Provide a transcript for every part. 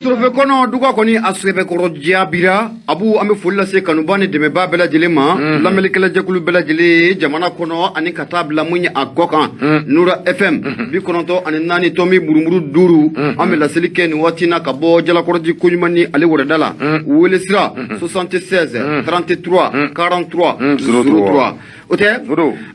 Trophée kɔnɔ duga kɔni a sɛbɛkɔrɔ jaabira. Abu, an bɛ foli lase kanuba ni dɛmɛbaa bɛɛ lajɛlen ma, lamɛnnikɛlajɛkulu bɛɛ lajɛlen jamana kɔnɔ ani ka taa bila mun ye a kɔ kan. Nura FM 94 tomi murumuru 5, an bɛ laseli kɛ nin waati na ka bɔ Jalakɔrɔji koɲuman ni ale wɛrɛda la. Wele sira 76 33 43 03. O tɛ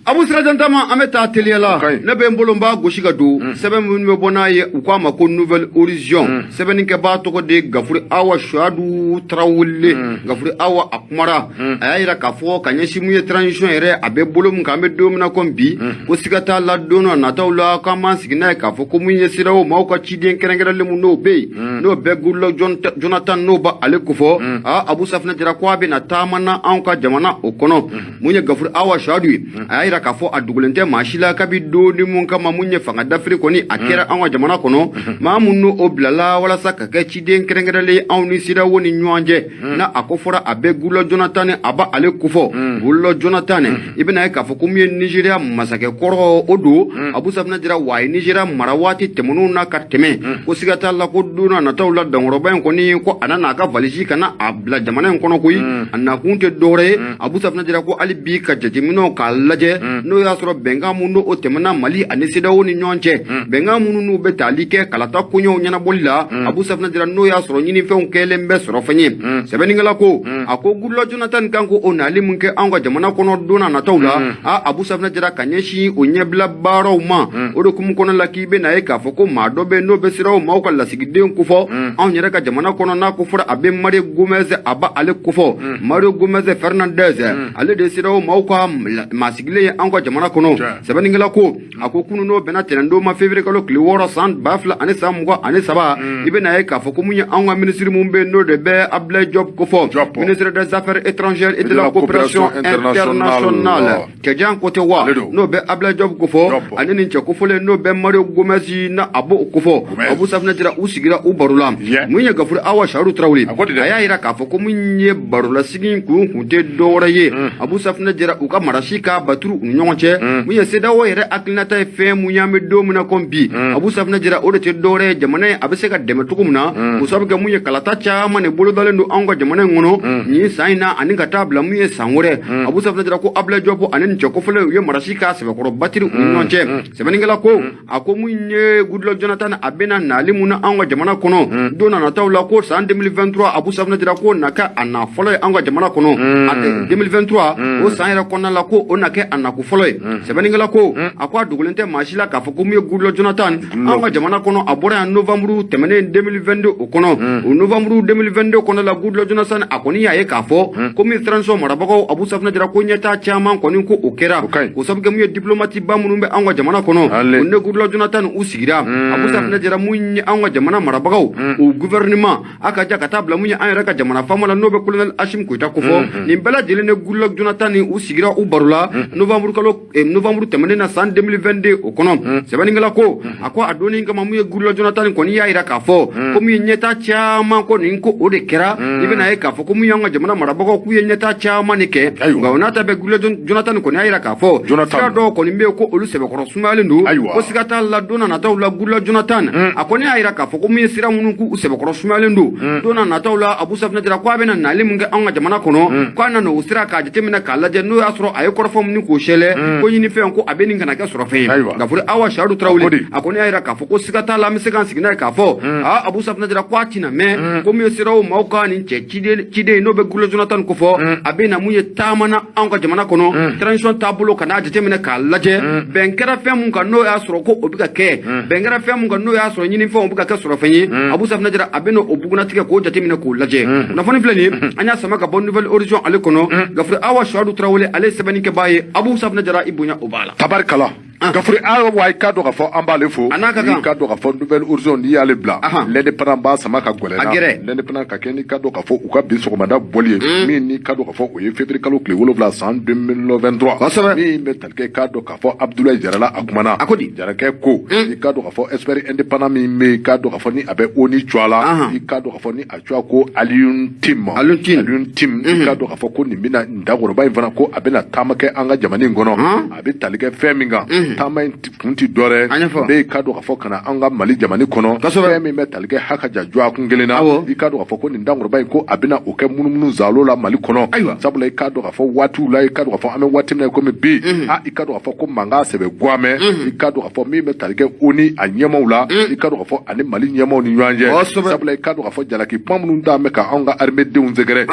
Abu Sirajantama, an bɛ taa teliya la. Ne bɛ n bolo n b'a gosi ka don sɛbɛn minnu bɛ bɔ n'a ye, u k'a ma ko Nouvel Horizon. Sɛbɛnnikɛbaa tɔgɔ de Gafuri Awa Suadu Tarawele. Gafuri Awa, a kumara, a y'a jira k'a fɔ ka ɲɛsin mun ye transition yɛrɛ, a bɛ bolo min kan, an bɛ don min na komi bi, ko siga t'a la, don dɔ nataw la, k'an b'an sigi n'a ye k'a fɔ ko mun ye CEDEAO maaw ka ciden kɛrɛnkɛrɛnlen mun n'o bɛ yen, n'o bɛ Goodluck Jonathan, n'o b'ale kofɔ. Aa, Abu Safinɛ Jara ko a bɛna taama na anw ka jamana o kɔnɔ. Mun ye Gafuru Awa Suadu ye, a y'a jira k'a fɔ a dogolen tɛ maa si la, kabi don ni mun kama mun ye fanga dafiri kɔni a kɛra anw ka jamana kɔnɔ, maa mun n'o bilala walasa ka kɛ ciden kɛrɛnkɛrɛnlen ye anw ni CEDEAO ni ɲɔgɔn cɛ, n'a a ko fɔra a bɛ Goodluck Jonathan, a b'ale kofɔ. Goodluck Jonathan, i bɛna ye k'a fɔ ko mun ye Nizeriya masakɛ kɔrɔ o don, Abu Safinɛ Jara, wa a ye Nizeriya mara waati tɛmɛnenw na ka tɛmɛ. Ko siga t'a la ko don na nataw la, dankɔrɔba in kɔni ko a nana a ka valisi ka na a bila jamana in kɔnɔ koyi. A nakun tɛ dɔwɛrɛ ye, Abu Safinɛ Jara, ko hali bi ka jateminɛw k'a lajɛ, n'o y'a sɔrɔ bɛnkan minnu n'o tɛmɛna Mali ani CEDEAO ni ɲɔgɔn cɛ, bɛnkan minnu n'u bɛ tali kɛ kalata koɲɛw ɲɛnabɔli la, Abu Safinɛ Jara, n'o y'a sɔrɔ ɲinifɛnw kɛlen bɛ sɔrɔ fɛn ye. Sɛbɛnnikɛla ko, a ko Goodluck Jonathan kan ko o nali mun kɛ anw ka jamana kɔnɔ don na nataw la, a Abu Safinɛ Jara, ka ɲɛsin o ɲɛbila baaraw ma, o de kumu kɔnɔ la k'i bɛna ye k'a fɔ ko maa dɔ bɛ n'o bɛ CEDEAO maaw ka lasigiden kofɔ anw yɛrɛ ka jamana kɔnɔ, n'a ko fɔra a bɛ Mario Gomez, a b'ale kofɔ. Mario Gomez Fernandez, ale de CEDEAO maaw ka maasigilen ye anw ka jamana kɔnɔ. Sɛbɛnnikɛla ko, a ko kunun, n'o bɛnna tɛnɛndon ma, février kalo tile 6 san 2023, i bɛna ye k'a fɔ ko mun ye anw ka minisiri mun bɛ, n'o de bɛ Abdoulaye Diop kofɔ, ministre des Affaires étrangères et de la coopération internationale, cɛjan ko tɛ wa, n'o bɛ Abdoulaye Diop kofɔ, ani nin cɛ kofɔlen n'o bɛ Mario Gomez na, a b'o kofɔ. Abu Safinɛ Jara, u sigira u baro la. Mun ye Gafuru Awa Sariu Tarawele, a y'a jira k'a fɔ ko mun ye barolasigi kun tɛ dɔwɛrɛ ye, Abu Safinɛ Jara, u ka marasi ka baturu u ni ɲɔgɔn cɛ. Mun ye CEDEAO yɛrɛ hakilinata ye, fɛn mun y'an bɛ don min na komi bi, Abu Safinɛ Jara, o de tɛ dɔwɛrɛ ye jamana in a bɛ se ka dɛmɛ cogo min na, k'o sababu kɛ mun ye kalata caman de bolodalen don anw ka jamana in kɔnɔ nin san in na ani ka taa bila mun ye san wɛrɛ. Abu Safinɛ Jara ko Abdoulaye Diop ani nin cɛ kofɔlen, u ye marasi k'a sɛbɛkɔrɔ batiri u ni ɲɔgɔn cɛ. Sɛbɛnnikɛla ko, a ko mun ye Goodluck Jonathan, a bɛna nali mun na anw ka jamana kɔnɔ don na nataw la, ko san 2023, Abu Safinɛ Jara, ko na kɛ a na fɔlɔ ye anw ka jamana kɔnɔ. A 2023 o san yɛrɛ kɔnɔna la, ko o na kɛ a nako fɔlɔ ye. Sɛbɛnnikɛla ko, a ko a dogolen tɛ maa si la k'a fɔ ko mun ye Goodluck Jonathan, anw ka jamana kɔnɔ, a bɔra yan novembre tɛmɛnen 2022 o kɔnɔ. O novembre 2022 kɔnɔ la, Goodluck Jonathan, a kɔni y'a ye k'a fɔ ko min transition marabagaw, Abu Safinɛ Jara, ko ɲɛtaa caman kɔni ko o kɛra, k'o sababu kɛ mun ye diplomate ba minnu bɛ anw ka jamana kɔnɔ, o ne Goodluck Jonathan u sigira. Abu Safinɛ Jara, mun ye anw ka jamana marabagaw, o gouvernement a ka ja ka taa bila mun ye an yɛrɛ ka jamana faama la, n'o bɛ colonel Assimi Goïta kofɔ, nin bɛɛ lajɛlen ne Goodluck Jonathan u sigira u baro la novembre kalo novembre tɛmɛnen na san 2022 o kɔnɔ. Sɛbɛnnikɛla ko, a ko a donni kama mun ye Goodluck Jonathan kɔni y'a jira k'a fɔ ko mun ye ɲɛtaa caman ko nin ko o de kɛra. I bɛna ye k'a fɔ ko mun y'an ka jamana marabagaw k'u ye ɲɛtaa caman de kɛ, nka o n'a ta bɛɛ, Goodluck Jonathan kɔni y'a jira k'a fɔ sira dɔw kɔni bɛ yen ko olu sɛbɛkɔrɔ sumayalen don. Ko siga t'a la, don na nataw la, Goodluck Jonathan, a kɔni y'a jira k'a fɔ ko mun ye sira minnu k'u sɛbɛkɔrɔ sumayalen don, don na nataw la, Abu Safinɛ Jara, ko a bɛna nali mun kɛ anw ka jamana kɔnɔ, k'a nana o sira k'a jateminɛ k'a lajɛ, n'o y'a sɔrɔ a ye kɔrɔfɔ min k'o sɛlɛ ko ɲinifɛn ko a bɛ nin kana kɛ sɔrɔ fɛn ye. Gafuru Awa Sariu Tarawele, a kɔni y'a jira k'a fɔ ko siga t'a la, an bɛ se k'an sigi n'a ye k'a fɔ aa, Abu Safinɛ Jara, ko a tɛna mɛn ko min ye CEDEAO maaw ka nin cɛ ciden n'o bɛ Goodluck Jonathan kofɔ, a bɛ na mun ye taama na anw ka jamana kɔnɔ, transition taabolo ka n'a jateminɛ k'a lajɛ, bɛn kɛra fɛn mun kan, n'o y'a sɔrɔ ko o bɛ ka kɛ, bɛn kɛra fɛn mun kan, n'o y'a sɔrɔ ɲinifɛnw bɛ ka kɛ sɔrɔ fɛn ye, Abu Safinɛ Jara, a bɛ na o bugunnatigɛ k'o jateminɛ k'o lajɛ. Kunnafoni filɛ nin ye, an y'a sama ka bɔ Nouvel Horizon ale kɔnɔ. Gafuru Awa Sariu Tarawele, ale ye sɛbɛnnikɛbaa ye. Abu Safinɛ Jara, i bonya o b'a la. Tabarikala, Gafuru Awa, i ka dɔn k'a fɔ an b'ale fo. A n'a ka kan. I ka dɔn k'a fɔ Nouvel Horizon, n'i y'ale bila, L'Indépendant b'a sama ka gɛlɛn. A gɛrɛ. L'Indépendant ka kɛ n'i ka dɔn k'a fɔ u ka bi sɔgɔmada bɔli ye min, n'i ka dɔn k'a fɔ o ye février kalo tile 7 san 2023. Min bɛ tali kɛ, i k'a dɔn k'a fɔ Abdoulaye Jarala, a kumana. A ko di? Jarakɛ ko, i k'a dɔn k'a fɔ expert indépendant min bɛ yen, i k'a dɔn k'a fɔ ni a bɛ ONU cogoya la, i k'a dɔn k'a fɔ ni a cogoya ko Alioune Tine. Alioune Tine. Alioune Tine, i k'a dɔn k'a fɔ ko nin bɛna nin dakɔrɔba in fana, ko a bɛna taama kɛ an ka jamana in kɔnɔ. A bɛ tali kɛ fɛn min kan, Taama in kun ti dɔwɛrɛ bɛ, i k'a dɔn k'a fɔ ka na an ka Mali jamana kɔnɔ. Fɛn min bɛ tali kɛ hakaja dɔgɔkun kelen na, i k'a dɔn k'a fɔ ko nin dankɔrɔba in, ko a bɛna o kɛ munumunu zalo la Mali kɔnɔ. Sabula i k'a dɔn k'a fɔ waatiw la, i k'a dɔn k'a fɔ an bɛ waati min na komi bi, i k'a dɔn k'a fɔ ko mankan sɛbɛ gwamɛ, i k'a dɔn k'a fɔ min bɛ tali kɛ ONU a ɲɛmaaw la, i k'a dɔn k'a fɔ ani Mali ɲɛmaaw ni ɲɔgɔn cɛ. Sabula i k'a dɔn k'a fɔ jalaki kuma minnu t'an bɛ ka anw ka armée denw sɛgɛrɛ,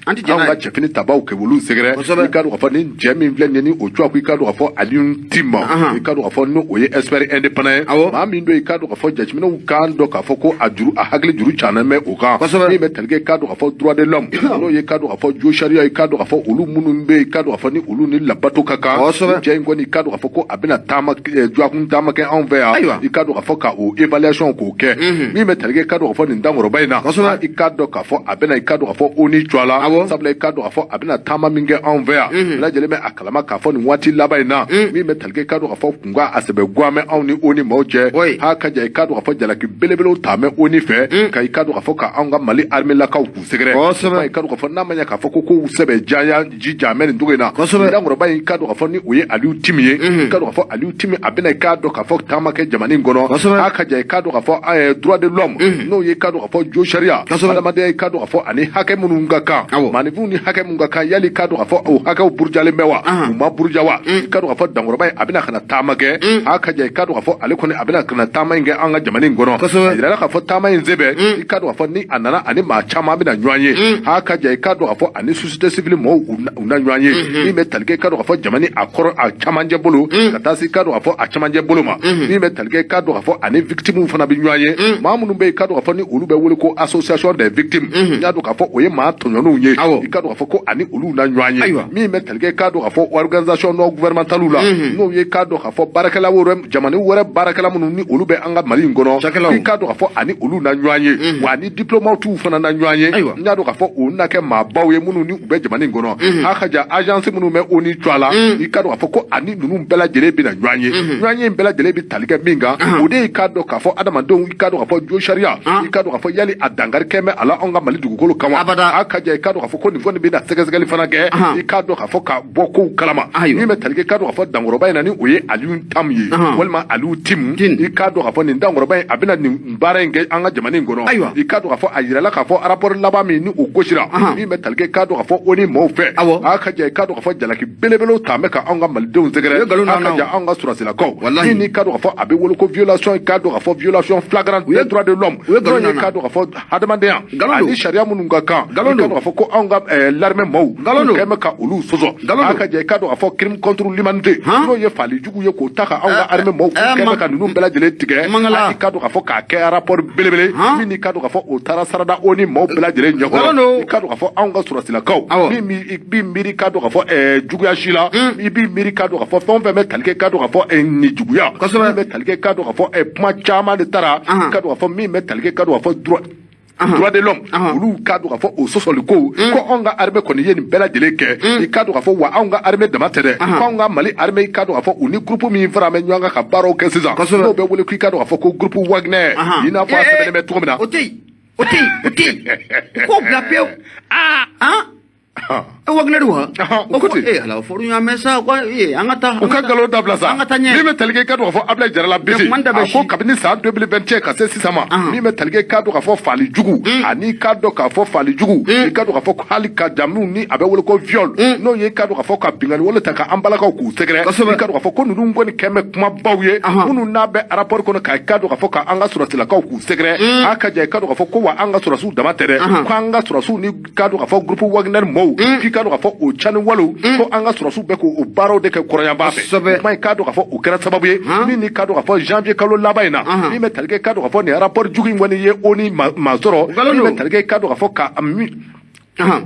an tɛ jɛn anw n'a ka ye. Cɛfini tabaw kɛ olu sɛgɛrɛ. I k'a dɔn k'a fɔ ni cɛ min filɛ nin ye, ni o cogoya ko i k'a dɔn k'a fɔ Aliou Tine, i k'a dɔn k'a fɔ ni o ye expert indépendant ye, maa min don, i k'a dɔn k'a fɔ jateminɛw kan dɔn k'a fɔ ko a juru, a hakili juru cannen bɛ o kan. Min bɛ tali kɛ, i k'a dɔn k'a fɔ droit de l'homme, n'o ye i k'a dɔn k'a fɔ jo sariya, i k'a dɔn k'a fɔ olu minnu bɛ yen, i k'a dɔn k'a fɔ ni olu ni labato ka kan. Ni cɛ in kɔni, i k'a dɔn k'a fɔ ko a bɛna taama dɔgɔkun taama kɛ anw fɛ yan, i k'a dɔn k'a fɔ ka o évaluation k'o kɛ. Min bɛ tali kɛ, i k'a dɔn k'a fɔ nin dankɔrɔba in na, i k'a dɔn k'a fɔ a bɛna, i k'a dɔn k'a fɔ ONU cogoya la. Sabula i k'a dɔn k'a fɔ a bɛna taama min kɛ anw fɛ yan, bɛɛ lajɛlen bɛ a kalama k'a fɔ nin waati laban in na, min bɛ tali kɛ, i k'a dɔn k'a fɔ kunkan a sɛbɛ guwan bɛ anw ni ONU maaw cɛ. Ha ka ja, i k'a dɔn k'a fɔ jalaki belebelew taa bɛ ONU fɛ ka, i k'a dɔn k'a fɔ ka anw ka Mali armée lakaw k'u sɛgɛrɛ. I k'a dɔn k'a fɔ n'a ma ɲɛ k'a fɔ ko kow sɛbɛ jaya ji jaamɛ nin cogo in na, dankɔrɔba in, i k'a dɔn k'a fɔ ni o ye Aliou Tine ye, i k'a dɔn k'a fɔ Aliou Tine a bɛna, i k'a dɔn k'a fɔ taama kɛ jamana in kɔnɔ. A ka ja, i k'a dɔn k'a fɔ droit de l'homme, n'o ye i k'a dɔn k'a fɔ jo sariya, adamadenya, i k'a dɔn k'a fɔ ani hakɛ minnu ka kan, maaninfinw ni hakɛ minnu ka kan, yali i k'a dɔn k'a fɔ o hakɛw burujalen bɛ wa, u ma buruja wa? I k'a dɔn k'a fɔ dankɔrɔba in a bɛna ka na taama kɛ. A ka ja, i k'a dɔn k'a fɔ ale kɔni a bɛna ka na taama in kɛ an ka jamana in kɔnɔ. A yirala k'a fɔ taama in senfɛ, i k'a dɔn k'a fɔ ni a nana, ani maa caman bɛna ɲɔgɔn ye. A ka ja, i k'a dɔn k'a fɔ ani société civile mɔgɔw u na ɲɔgɔn ye. Min bɛ tali kɛ, i k'a dɔn k'a fɔ jamana a kɔrɔ a camancɛ bolo ka taa se, i k'a dɔn k'a fɔ a camancɛ bolo ma, min bɛ tali kɛ, i k'a dɔn k'a fɔ ani victimes fana bɛ ɲɔgɔn ye, maa minnu bɛ yen, i k'a dɔn k'a fɔ ni olu bɛ wele ko association des victimes, n y'a dɔn k'a fɔ o ye maa tɔɲɔnenw ye, i k'a dɔn k'a fɔ ko ani olu na ɲɔgɔn ye. Min bɛ tali kɛ, i k'a dɔn k'a fɔ organisation non gouvernementale la, n'o ye k'a dɔn k'a fɔ baarakɛla wɛrɛ, jamana wɛrɛ baarakɛla minnu ni olu bɛ an ka Mali in kɔnɔ, i k'a dɔn k'a fɔ ani olu na ɲɔgɔn ye, wa ani diplomates fana na ɲɔgɔn ye. N y'a dɔn k'a fɔ o na kɛ maabaw ye minnu ni u bɛ jamana in kɔnɔ. A ka ja, agence minnu bɛ ONU cogoya la, i k'a dɔn k'a fɔ ko ani ninnu bɛɛ lajɛlen bɛna ɲɔgɔn ye. Ɲɔgɔn ye in bɛɛ lajɛlen bɛ tali kɛ min kan, o de ye k'a dɔn k'a fɔ adamadenw, i k'a dɔn k'a fɔ jo sariya, i k'a dɔn k'a fɔ yali a dankari kɛ bɛ a la anw ka Mali dugukolo kan wa? A ka ja, i k'a dɔn k'a fɔ ko nin kɔni bɛna sɛgɛsɛgɛli fana kɛ, i k'a dɔn k'a fɔ ka bɔ kow kalama. Min bɛ tali kɛ, k'a dɔn k'a fɔ dankɔrɔba in na, ni o ye Aliou Tam ye walima Aliou Tine, i k'a dɔn k'a fɔ nin dankɔrɔba in a bɛna nin baara in kɛ an ka jamana in kɔnɔ. I k'a dɔn k'a fɔ a yirala k'a fɔ rapport laban min ni o gosira, min bɛ tali kɛ, k'a dɔn k'a fɔ ONU maaw fɛ, a ka ja, i k'a dɔn k'a fɔ jalaki belebelew ta bɛ ka anw ka Malidenw sɛgɛrɛ. A ka ja, anw ka sɔrɔdasilakaw min ni k'a dɔn k'a fɔ a bɛ wele ko violation, i k'a dɔn k'a fɔ violation flagrante des droits de l'homme, n'o ye k'a dɔn k'a fɔ hadamadenya ani sariya minnu ka kan, i k'a dɔn k'a fɔ ko anw ka l'armée maaw kɛn bɛ ka olu sɔsɔ. A ka ja, i k'a dɔn k'a fɔ crime contre l'humanité, n'o ye faali jugu ye k'o ta ka anw ka armée maaw kɛn bɛ ka ninnu bɛɛ lajɛlen tigɛ, i k'a dɔn k'a fɔ k'a kɛ rapport belebele min ni k'a dɔn k'a fɔ o taara sarada ONU maaw bɛɛ lajɛlen ɲɛkɔrɔ. I k'a dɔn k'a fɔ anw ka sɔrɔdasilakaw, min i b'i miiri k'a dɔn k'a fɔ juguya si la, i b'i miiri k'a dɔn k'a fɔ fɛn o fɛn bɛ tali kɛ, k'a dɔn k'a fɔ nin juguya min bɛ tali kɛ, k'a dɔn k'a fɔ kuma caman de taara, k'a dɔn k'a fɔ min bɛ tali kɛ, k'a dɔn k'a fɔ droit de l'homme, olu k'a dɔn k'a fɔ o sɔsɔli ko ko anw ka armée kɔni ye nin bɛɛ lajɛlen kɛ. I k'a dɔn k'a fɔ wa anw ka armée dama tɛ dɛ, ko anw ka Mali armée, i k'a dɔn k'a fɔ u ni groupe min fara bɛ ɲɔgɔn kan ka baaraw kɛ sisan, n'o bɛ wele k'i k'a dɔn k'a fɔ ko groupe Wagner, i n'a fɔ a sɛbɛnnen bɛ cogo min na. O tɛ yen, o tɛ yen, o tɛ yen, k'o bila pewu. Wagner wa? O ko ten. Ee ala, fɔru ɲɔgɔn mɛn sa ko ee an ka taa. U ka nkalon dabila sa. An ka taa ɲɛ. Min bɛ tali kɛ, i k'a dɔn k'a fɔ Ablaye Jarala Bisi, a ko kabini san 2021 ka se sisan ma, min bɛ tali kɛ, i k'a dɔn k'a fɔ faali jugu, ani i k'a dɔn k'a fɔ faali jugu, i k'a dɔn k'a fɔ hali ka jamu ni a bɛ wele ko viol, n'o ye i k'a dɔn k'a fɔ ka binkanni wale ta ka an balakaw k'u sɛgɛrɛ, i k'a dɔn k'a fɔ ko ninnu kɔni kɛn bɛ kumabaw ye minnu n'a bɛ rapport kɔnɔ ka i k'a dɔn k'a fɔ ka an ka sɔrɔdasilakaw k'u sɛgɛrɛ. A ka ja, i k'a dɔn k'a fɔ ko wa an ka sɔrɔdasiw dama tɛ dɛ, ko an ka sɔrɔdasiw ni k'a dɔn k'a fɔ groupe Wagner mɔɔw, k'i k'a dɔn k'a fɔ o cani walew, ko an ka sɔrɔdasiw bɛ k'o baaraw de kɛ kɔrɔyanba fɛ. O kuma, i k'a dɔn k'a fɔ o kɛra sababu ye min ni k'a dɔn k'a fɔ janvier kalo laban in na, min bɛ tali kɛ, k'a dɔn k'a fɔ nin rapport jugu in kɔni ye ONU ma sɔrɔ, min bɛ tali kɛ, k'a dɔn k'a fɔ ka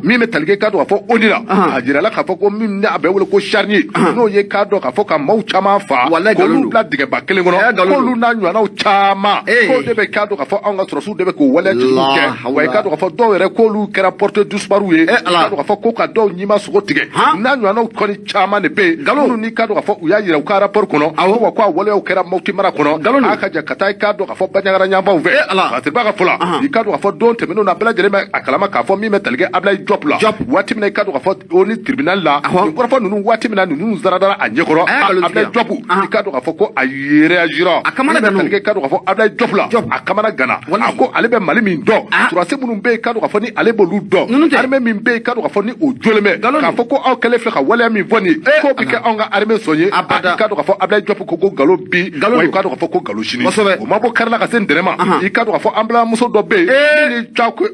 min bɛ tali kɛ, k'a dɔn k'a fɔ ONU la, a jirala k'a fɔ ko min a bɛ wele ko charnier, n'o ye k'a dɔn k'a fɔ ka maaw caman fa k'olu bila dingɛba kelen kɔnɔ, k'olu n'a ɲɔgɔnnaw caman, k'o de bɛ k'a dɔn k'a fɔ anw ka sɔrɔdasiw de bɛ k'o waleya juguw kɛ. Wa i k'a dɔn k'a fɔ dɔw yɛrɛ k'olu kɛra porté disparu ye, i k'a dɔn k'a fɔ ko ka dɔw ɲima sogo tigɛ, n'a ɲɔgɔnnaw kɔni caman de bɛ yen minnu n'i k'a dɔn k'a fɔ u y'a yira u ka rapport kɔnɔ ko wa ko a waleyaw kɛra Mopti mara kɔnɔ. A ka ja ka taa, i k'a dɔn k'a fɔ Bandiagara ɲanfanw fɛ, Fasiriba ka fɔ la, i k'a dɔn k'a fɔ don tɛmɛnenw na, bɛɛ lajɛlen bɛ a kalama k'a fɔ min bɛ tali kɛ Ablaye Diop la waati min na i k'a dɔn k'a fɔ ONU tribunal la, nin kɔrɔfɔ ninnu, waati min na ninnu zaradara a ɲɛkɔrɔ, Ablaye Diop, i k'a dɔn k'a fɔ ko a réagira. A kamana ganna. I k'a dɔn k'a fɔ Ablaye Diop la, a kamana ganna. A ko ale bɛ Mali min dɔn, sɔrɔdasi minnu bɛ yen, i k'a dɔn k'a fɔ ni ale b'olu dɔn, armée min bɛ yen, i k'a dɔn k'a fɔ ni o jɔlen bɛ, k'a fɔ ko aw kɛlen filɛ ka waleya min fɔ nin ye, k'o bɛ kɛ anw ka armée sɔn ye. I k'a dɔn k'a fɔ Ablaye Diop ko ko nkalon bi, wa i k'a dɔn k'a fɔ ko nkalon sini. O ma bɔ kari la ka se ntɛnɛn ma, i k'a dɔn k'a fɔ an balimamuso dɔ bɛ yen min ni ca ko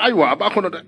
ayiwa, a b'a kɔnɔ dɛ.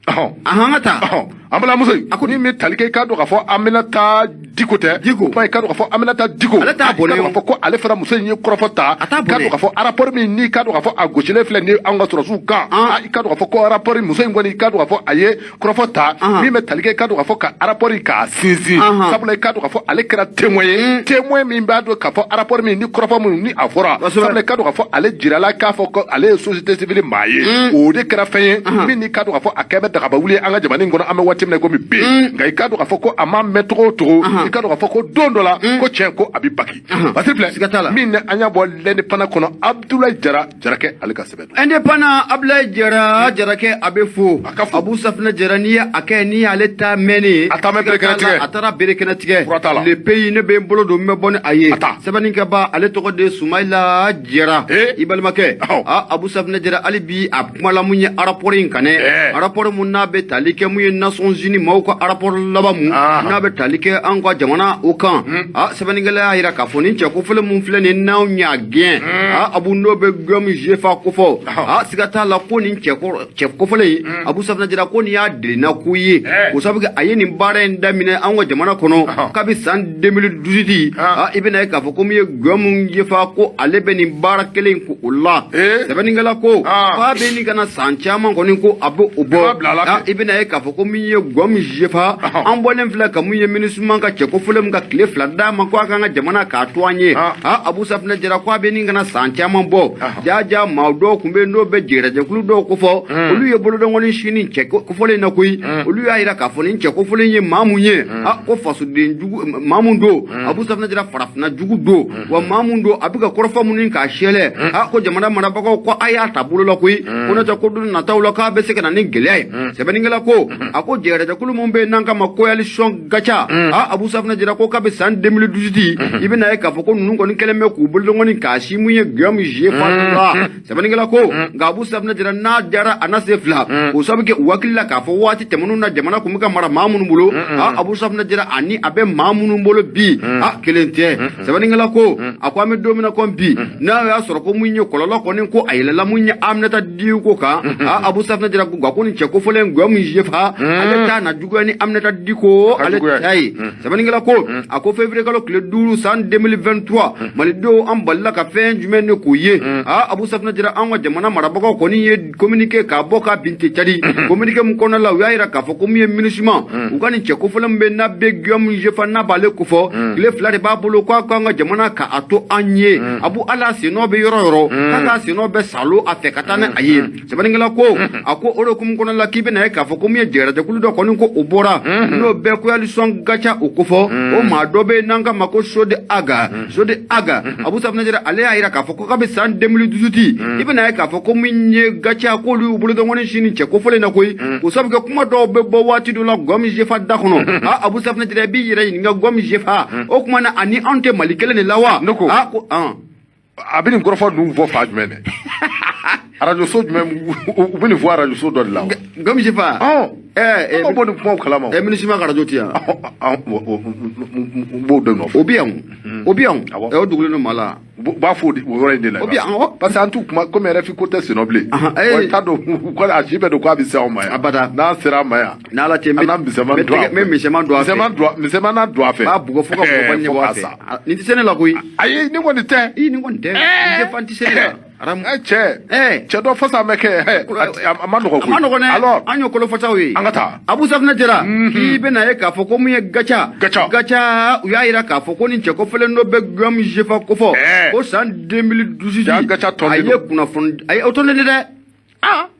An ka taa. An balimamuso in, a ko ni min tali kɛ, i k'a dɔn k'a fɔ Aminata Diko tɛ. Diko. Kuma, i k'a dɔn k'a fɔ Aminata Diko. Ale t'a bɔnɛ. I k'a dɔn k'a fɔ ko ale fana, muso in ye kɔrɔfɔ ta. A t'a I k'a dɔn k'a fɔ rapport min ni i k'a dɔn k'a fɔ a gosilen filɛ nin ye anw ka sɔrɔdasiw kan, i k'a dɔn k'a fɔ ko rapport, muso in kɔni, i k'a dɔn k'a fɔ a ye kɔrɔfɔ ta min bɛ tali kɛ, i k'a dɔn k'a fɔ ka rapport k'a sinsin, sabula i k'a dɔn k'a fɔ ale kɛra témoin ye, témoin min b'a dɔn k'a fɔ rapport min ni kɔrɔfɔ minnu ni a fɔra, sabula i k'a dɔn k'a fɔ ale jirala k'a fɔ ko ale ye société civile maa ye. O de kɛra fɛn ye min ni k'a dɔn k'a fɔ a kɛ bɛ dagaba wuli an ka jamana in kɔnɔ, an bɛ waati min na komi bi. Nka i k'a dɔn k'a fɔ ko a ma mɛn cogo o cogo, i k'a dɔn k'a fɔ ko don dɔ la, ko tiɲɛ ko a bɛ baki. Parce que filɛ min ni an y'a bɔ L'Indépendant kɔnɔ, Abdoulaye Jara Jarakɛ, ale ka sɛbɛn don. Indépendant, Abdoulaye Jara Jarakɛ, a bɛ fo. A ka fo. Abu Safinɛ Jara, n'i ye a kɛ, n'i y'ale ta mɛnni ye. A ta mɛn bere kɛnɛ tigɛ. A taara bere kɛnɛ tigɛ. Fura t'a la. Le Pays, ne bɛ n bolo don, n bɛ bɔ ni a ye. A ta. Sɛbɛnnikɛba, ale tɔgɔ de Sumayila Jara. I balimakɛ. A Abu Safinɛ Jara, hali bi a kumala mun ye rapport in kan dɛ. Rapport mun n'a bɛ tali kɛ mun ye Nations Unies maaw ka rapport laban mun n'a bɛ tali kɛ an ka jamana o kan. A sɛbɛnnikɛla y'a jira k'a fɔ nin cɛ kofɔlen mun filɛ nin n'anw y'a gɛn, a Abu, n'o bɛ Guillaume Ngefa kofɔ, a siga t'a la ko nin cɛ kofɔlen in, Abu Safinɛ Jara, ko nin y'a delinna ko ye, o sabu kɛ a ye nin baara in daminɛ an ka jamana kɔnɔ kabi san 2018. A i bɛna ye k'a fɔ ko min ye Guillaume Ngefa, ko ale bɛ nin baara kelen in ko o la. Sɛbɛnnikɛla ko k'a bɛ nin ka na san caman kɔni ko a bɛ o bɔ. I bɛna ye k'a fɔ ko min ye Guillaume Ngefa, an bɔlen filɛ ka mun ye MINUSMA ka cɛ kofɔlen min ka tile 2 d'a ma ko a k'an ka jamana k'a to an ye. A Abu Safinɛ Jara ko a bɛ nin ka na san caman bɔ. Jaja maa dɔw tun bɛ yen n'o bɛ jɛgɛjɛkulu dɔw kofɔ, olu ye bolodɔngɔni sin nin cɛ kofɔlen in na koyi. Olu y'a jira k'a fɔ nin cɛ kofɔlen ye maa mun ye, a ko fasoden jugu maa mun don, Abu Safinɛ Jara, farafinna jugu don, wa maa mun don, a bɛ ka kɔrɔfɔ minnu k'a sɛlɛ, a ko jamana marabagaw ko a y'a ta bolo la koyi, ko n'o tɛ ko don nataw la k'a bɛ se ka na ni gɛlɛya ye. Sɛbɛnnikɛla ko a ko jɛgɛjɛkulu mun bɛ yen n'an k'a ma Coalition Gatia, a Abu Safinɛ Jara ko kabi san 2018, i bɛna ye k'a fɔ ko ninnu kɔni kɛlen bɛ k'u bolodɔngɔni k'a si mun ye Guillaume Ngefa la. Sɛbɛnnikɛla ko nka Abu Safinɛ Jara, n'a diyara a na se fila, o sabu kɛ u hakili la k'a fɔ waati tɛmɛnenw na jamana tun bɛ ka mara maa minnu bolo, a Abu Safinɛ Jara, ani a bɛ maa minnu bolo bi, a kelen tɛ. Sɛbɛnnikɛla ko a ko an bɛ don min na kɔni bi, n'a y'a sɔrɔ ko mun ye kɔlɔlɔ kɔni ko a yɛlɛla mun ye Aminata Diko kan, a Abu Safinɛ Jara ko nka ko nin cɛ kofɔlen Guillaume Ngefa, ale ta na juguya ni Aminata Diko ale ta ye. Sɛbɛnnikɛla ko a ko février kalo tile 5 san 2023, malidenw an balila ka fɛn jumɛn de k'o ye? A Abu Safinɛ Jara, an ka jamana marabagaw kɔni ye communiqué k'a bɔ k'a bin ten cadi. Communiqué min kɔnɔna la, u y'a jira k'a fɔ ko min ye MINUSMA, u ka nin cɛ kofɔlen min bɛ n'a bɛ Guillaume Ngefa n'a b'ale kofɔ, tile 2 de b'a bolo k'a k'an ka jamana k'a to an ye. Abu, ala sennɔ bɛ yɔrɔ yɔrɔ, k'a k'a sennɔ bɛ salo a fɛ ka taa ni a ye. Sɛbɛnnikɛla ko a ko o de hukumu kɔnɔna la, k'i bɛna ye k'a fɔ ko min ye jɛgɛjɛkulu dɔ kɔni ko o bɔra, n'o bɛɛ Coalition Gatia o kofɔ, o maa dɔ bɛ yen n'an k'a ma ko Sode Aga. Sode Aga, Abu Safinɛ Jara, ale y'a jira k'a fɔ ko kabi san 2018, i bɛna ye k'a fɔ ko min ye Gatia, k'olu y'u bolodɔngɔni sin nin cɛ kofɔlen na koyi, o sabu kɛ kuma dɔw bɛ bɔ waati dɔ la Guillaume Ngefa da kɔnɔ. A Abu Safinɛ Jara, i b'i yɛrɛ ɲininka, Guillaume Ngefa, o tuma na ani anw tɛ Mali kelen de la wa? Ne ko a bɛ nin kɔrɔfɔ ninnu fɔ fan jumɛn dɛ? Arajoso jumɛn u bɛ nin fɔ? Arajoso dɔ de la. Guillaume Ngefa. Ɛɛ, an bɔ nin kumaw kalama. Ɛ, MINUSMA ka arajo ti yan. N b'o de nɔfɛ. O bɛ yan, o bɛ yan, o dugulen don maa la. U b'a fɔ o yɔrɔ in de la. O bɛ yan. Parce que an t'u kuma komi RFI ko tɛ senɔ bilen. Wa i t'a dɔn ko a si bɛɛ don k'a bɛ se anw ma yan. Abada. N'a sera an ma yan. N'Ala cɛ, n bɛ misɛnman don a fɛ. N bɛ misɛnman don a fɛ. Misɛnman don a fɛ. N b'a bugɔ fo ka bugɔbali ɲɛbɔ a fɛ. Nin tɛ se ne la koyi. Ayi, nin kɔni tɛ. I nin kɔni tɛ. Nin tɛ se ne la. Cɛ cɛ dɔ fasa mɛ kɛ, a ma nɔgɔn koyi. A ma nɔgɔn dɛ. Alors an ye kolofasaw ye. An ka taa. Abu Safinɛ Jara, k'i bɛna ye k'a fɔ ko mun ye Gatia. Gatia, u y'a jira k'a fɔ ko nin cɛ kofɔlen dɔ bɛ Guillaume Ngefa kofɔ. Ko san 2018. Gatia tɔn a ye kunnafoni, a ye o tɔn de dɛ.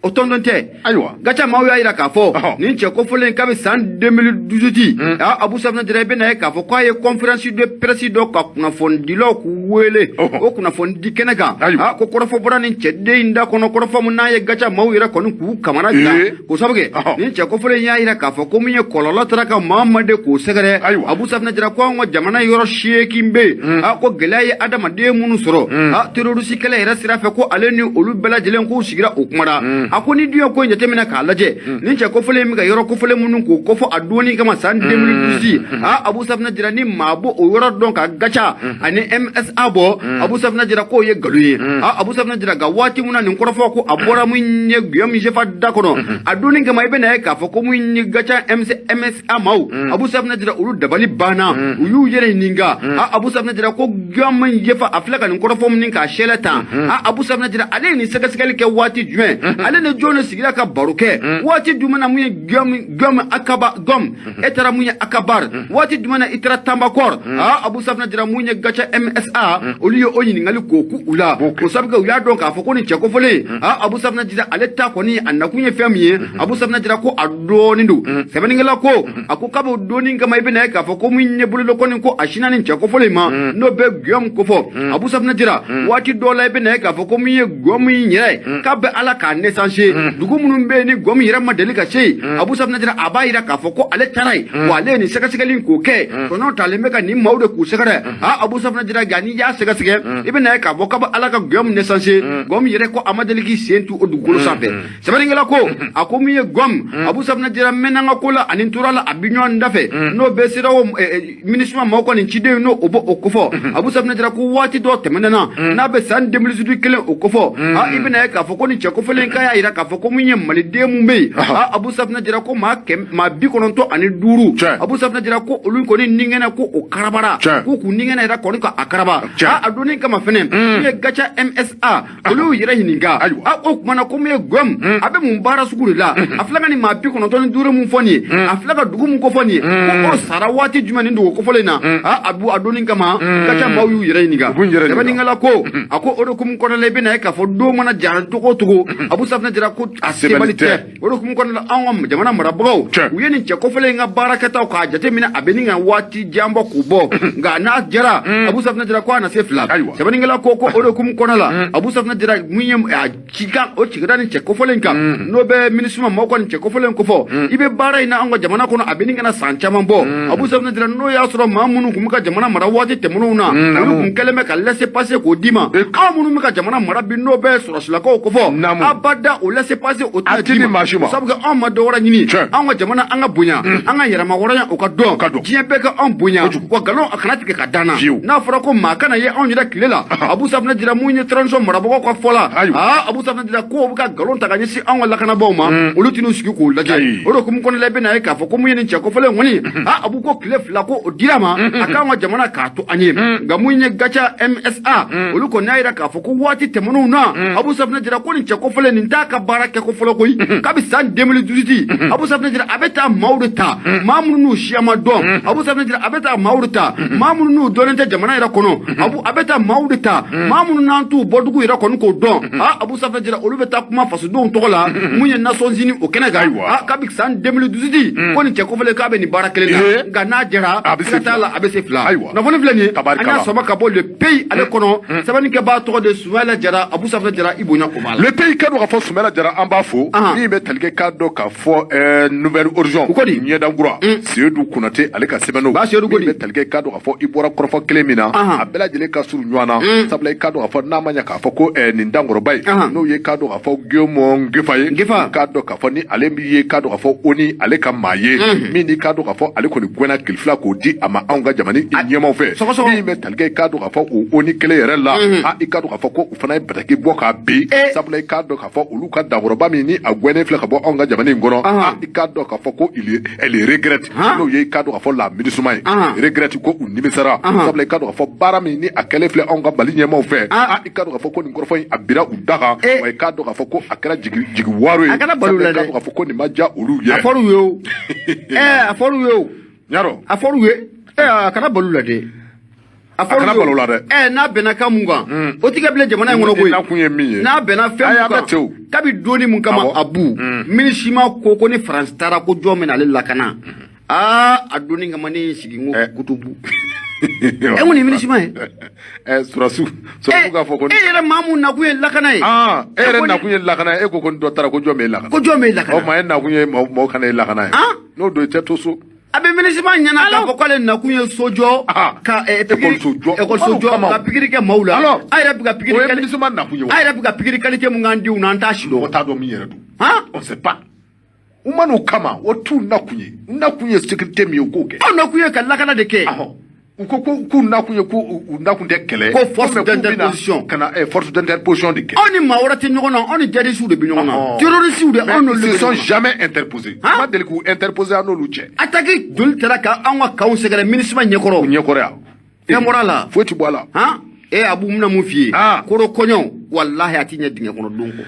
O tɔndɔn tɛ. Ayiwa. Gaca maaw y'a yira k'a fɔ nin cɛ kofɔlen kabi san 2018, Abu Safinɛ Jara, i bɛna ye k'a fɔ k'a ye conférence de presse dɔ ka kunnafonidilaw k'u wele o kunnafonidi kɛnɛ kan. Ko kɔrɔfɔ bɔra nin cɛden in da kɔnɔ, kɔrɔfɔ min n'a ye gaca maaw yɛrɛ kɔni k'u kamana gan, k'o sabu kɛ nin cɛ kofɔlen y'a yira k'a fɔ ko min ye kɔlɔlɔ taara ka maa ma de k'o sɛgɛrɛ. Abu Safinɛ Jara ko an ka jamana yɔrɔ 8 bɛ yen, ko gɛlɛya ye adamaden minnu sɔrɔ terroriste kɛlɛ yɛrɛ sira fɛ, ko ale ni olu bɛɛ lajɛlen k'u sigira o kuma la. A ko ni dun ye ko in jateminɛ k'a lajɛ, nin cɛ kofɔlen bɛ ka yɔrɔ kofɔlen minnu k'o kofɔ a donni kama san 2012, Abu Safinɛ Jara, ni maa b'o o yɔrɔ dɔn ka gaca ani MSA bɔ, Abu Safinɛ Jara, k'o ye nkalon ye. Abu Safinɛ Jara, nka waati min na nin kɔrɔfɔ ko a bɔra min ye Guillaume Ngefa da kɔnɔ a donni kama, i bɛna ye k'a fɔ ko min ye gaca MSA maaw, Abu Safinɛ Jara, olu dabali banna, u y'u yɛrɛ ɲininka. Abu Safinɛ Jara ko Guillaume Ngefa a filɛ ka nin kɔrɔfɔ min k'a sɛlɛ tan, Abu Safinɛ Jara, ale ye nin sɛgɛsɛgɛli kɛ waati jumɛn? Ale ni jɔn de sigira ka baro kɛ waati jumɛn na? Mun ye Guillaume Akaba Guillaume, e taara mun ye Akabar waati jumɛn na? I taara Tambakɔr? Abu Safinɛ Jara, mun ye gaca MSA, olu ye o ɲininkali k'o ku u la, o sabu kɛ u y'a dɔn k'a fɔ ko nin cɛ kofɔlen, Abu Safinɛ Jara, ale ta kɔni a nakun ye fɛn min ye, Abu Safinɛ Jara, ko a dɔɔnin don. Sɛbɛnnikɛla ko a ko kab'o donni kama, i bɛna ye k'a fɔ ko min ye bololo kɔni ko a sinna nin cɛ kofɔlen ma, n'o bɛ Guillaume kofɔ. Abu Safinɛ Jara, waati dɔw la, i bɛna ye k'a fɔ ko min ye Guillaume in yɛrɛ k'a bɛ ala k'a naissance, dugu minnu bɛ yen ni Guillaume yɛrɛ ma deli ka se yen, Abu Safinɛ Jara, a b'a yira k'a fɔ ko ale taara yen, wa ale ye nin sɛgɛsɛgɛli k'o kɛ, tɔnɔ talen bɛ ka nin maaw de k'u sɛgɛrɛ. Abu Safinɛ Jara, nka n'i y'a sɛgɛsɛgɛ, i bɛna ye k'a fɔ k'a bɛ ala ka Guillaume naissance, Guillaume yɛrɛ ko a ma deli k'i sen tu o dugukolo sanfɛ. Sɛbɛnnikɛla ko a ko min ye Guillaume, Abu Safinɛ Jara, mɛnna n ka ko la ani tora la a bi ɲɔgɔn dafɛ, n'o bɛ CEDEAO MINUSMA maaw ka nin ciden n'o o b'o o kofɔ. Abu Safinɛ Jara ko waati dɔ tɛmɛnen na, n'a bɛ san 2018 kelen o kofɔ, i bɛna ye k'a fɔ ko nin cɛ kofɔlen k'a y'a yira k'a fɔ ko min ye maliden mun bɛ yen, Abu Safinɛ Jara, ko maa 95, Abu Safinɛ Jara, ko olu kɔni ningɛnɛ ko o karabara, k'u k'u ningɛnɛ yɛrɛ kɔni ka a karaba. A donni kama fɛnɛ, min ye gaca MSA, olu y'u yɛrɛ ɲininka o tuma na ko min ye Guillaume, a bɛ mun baara sugu de la? A filɛ ka nin maa 95 mun fɔ nin ye, a filɛ ka dugu mun kofɔ nin ye, ko o sara waati jumɛn nin dugu kofɔlen na? A donni kama, gaca maaw y'u yɛrɛ ɲininka. Sɛbɛnnikɛla ko a ko o de hukumu kɔnɔna la, i bɛna ye k'a fɔ don mana jara cogo o cogo, Abu Safinɛ Jara, ko a sebali tɛ. O de hukumu kɔnɔna la, anw ka jamana marabagaw, u ye nin cɛ kofɔlen in ka baarakɛtaw k'a jateminɛ, a bɛ nin ka waati jan bɔ k'o bɔ, nka n'a jara, Abu Safinɛ Jara, ko a na se fila. Sɛbɛnnikɛla ko o de hukumu kɔnɔna la, Abu Safinɛ Jara, mun ye a cikan o cigida nin cɛ kofɔlen kan, n'o bɛ MINUSMA maaw ka nin cɛ kofɔlen kofɔ, i bɛ baara in na an ka jamana kɔnɔ, a bɛ nin kana san caman bɔ. Abu Safinɛ Jara, n'o y'a sɔrɔ maa minnu tun bɛ ka jamana mara waati tɛmɛnenw na, olu tun kɛlen bɛ ka laissez-passer k'o d'i ma, anw minnu bɛ ka jamana mara bi, n'o bɛ sɔrɔsilakaw kofɔ, abada o laissez-passer o tɛna d'i ma, sabu anw ma dɔ wɛrɛ ɲini, anw ka jamana an ka bonya, an ka yɛrɛmahɔrɔnya o ka dɔn, diɲɛ bɛɛ ka anw bonya, wa nkalon a kana tigɛ ka d'an na. N'a fɔra ko maa kana ye anw yɛrɛ tile la, Abu Safinɛ Jara, mun ye transition marabagaw ka fɔ la, Abu Safinɛ Jara, ko bɛ ka nkalon ta ka ɲɛsin anw ka lakanabaaw ma, olu tɛn'u sigi k'o lajɛ. O de hukumu kɔnɔna la, i bɛna ye k'a fɔ ko mun ye nin cɛ kofɔlen kɔni, Abu ko tile 2 ko o dira ma, a k'an ka jamana k'a to an ye. Nka mun ye gaca MSA, olu kɔni y'a yira k'a fɔ ko waati tɛmɛnenw na, Abu Safinɛ Jara, ko nin cɛ kofɔlen nin t'a ka baara kɛ ko fɔlɔ koyi. Kabi san 2018, Abu Safinɛ Jara, a bɛ taa maaw de ta, maa minnu n'u siya ma dɔn. Abu Safinɛ Jara, a bɛ taa maaw de ta, maa minnu n'u dɔnnen tɛ jamana yɛrɛ kɔnɔ. Abu a bɛ taa maaw de ta, maa minnu n'an t'u bɔdugu yɛrɛ kɔni k'o dɔn. Abu Safinɛ Jara, olu bɛ taa kuma fasodenw tɔgɔ la mun ye Nations Unies o kɛnɛ kan. Kabi san 2018, ko nin cɛ kofɔlen k'a bɛ nin baara kelen na, nka n'a jara, siga t'a la, a bɛ se fila. Kunnafoni filɛ nin ye, an y'a sɔrɔ ka bɔ Le Pays ale kɔnɔ. Sɛbɛnnikɛbaa tɔgɔ de Sumayila Jara. Abu Safinɛ Jara, i bonya o b'a la. Le Pays ka dɔn k'a fɔ Sumayila Jara, an b'a fo. Min bɛ tali kɛ k'a dɔn k'a fɔ Nouvel Horizon, o ko di ɲɛdankura, Seyidu Konate ale ka sɛbɛnniw. Ba Seyidu ko di min bɛ tali kɛ k'a dɔn k'a fɔ i bɔra kɔrɔfɔ kelen min na, a bɛɛ lajɛlen ka surun ɲɔgɔn na, sabula i k'a dɔn k'a fɔ n'a ma ɲɛ k'a fɔ ko nin dankɔrɔba ye, n'o ye k'a dɔn k'a fɔ Guillaume Ngefa ye, Ngefa, k'a dɔn k'a fɔ ni ale min ye k'a dɔn k'a fɔ ONU ale ka maa ye, min ni k'a dɔn k'a fɔ ale kɔni gɛnna kile 2 k'o di a ma anw ka jamana ɲɛmaaw fɛ. Min bɛ tali kɛ k'a dɔn k'a fɔ o ONU kelen yɛrɛ la, i k'a dɔn k'a fɔ ko u fana ye bataki bɔ k'a bin, sabula i k'a dɔn k'a fɔ olu ka dankɔrɔba min ni a gɛnnen filɛ ka bɔ anw ka jamana in kɔnɔ, i k'a dɔn k'a fɔ ko elle regrette, n'o ye i k'a dɔn k'a fɔ la MINUSMA ye regrette, ko u nimisara, sabula i k'a dɔn k'a fɔ baara min ni a kɛlen filɛ anw ka Mali ɲɛmaaw fɛ, i k'a dɔn k'a fɔ ko nin kɔrɔfɔ in a bira u da kan, wa i k'a dɔn k'a fɔ ko a kɛra jigi waaro ye, a kana balo la dɛ, i k'a dɔn k'a fɔ ko nin ma diya olu ye. A fɔr'u ye o, a fɔr'u ye o, ɲarɔ a fɔr'u ye, a kana balo la dɛ. A A kana balo la dɛ. Ɛ, n'a bɛnna kan mun kan, o ti kɛ bilen jamana in kɔnɔ koyi. I nakun ye min ye. N'a bɛnna fɛn Ayi, mun a bɛ kan, ten o. kabi donni mun kama, Abu, MINUSMA ko ni Faransi taara, ko jɔn bɛna ale lakana? Aa, a donni kama ne ye n sigi n ko kutubu e ko nin MINUSMA ye. Ɛ, surasiw k'a fɔ ko E yɛrɛ, maa mun nakun ye lakana ye. Ah, e E yɛrɛ ko nakun ye lakana ye, e ko ko ni dɔ taara, ko jɔn bɛ e lakana? Ko jɔn bɛ e O lakana? tuma e nakun ye maaw kana e lakana ye. Ah? N'o don, i tɛ to so. A bɛ MINUSMA ɲɛna k'a fɔ k'ale nakun ye sojɔ ka pikiri, Ekɔliso jɔ. ekɔliso jɔ, Kama. ka pikiri kɛ maaw la. Alors, A yɛrɛ bɛ ka pikiri o ye quali- MINUSMA nakun ye wa? A yɛrɛ bɛ ka pikiri qualité mun k'an denw na, an t'a si Mɔgɔ dɔn. t'a dɔn min yɛrɛ don. Han. On sait pas. U ma n'o kama, o t'u nakun ye. U nakun ye sécurité min ye, u k'o kɛ. Aw nakun ye ka lakana de kɛ. Ahɔ. U ko k'u nakun ye, ko u nakun tɛ kɛlɛ. Ko force Mais k'u bɛna d'interposition. Ka na force d'interposition de kɛ. Aw ni maa wɛrɛ tɛ ɲɔgɔn na, aw ni djihadistes de bɛ ɲɔgɔn na, terroristes de, Mais aw n'olu ils de se bɛ sont ɲɔgɔn na. jamais interposés. Han? U ma deli k'u interposer an n'olu cɛ. Attaque joli taara ka anw ka kanw sɛgɛrɛ MINUSMA U ɲɛkɔrɔ? ɲɛkɔrɔ yan. Fɛn bɔra a la. Foyi ti bɔ a la. Han, e Abu, n bɛna mun f'i ye? Ah. Koro kɔɲɔ, walahi, a ti ɲɛ dingɛ kɔnɔ don kɔ.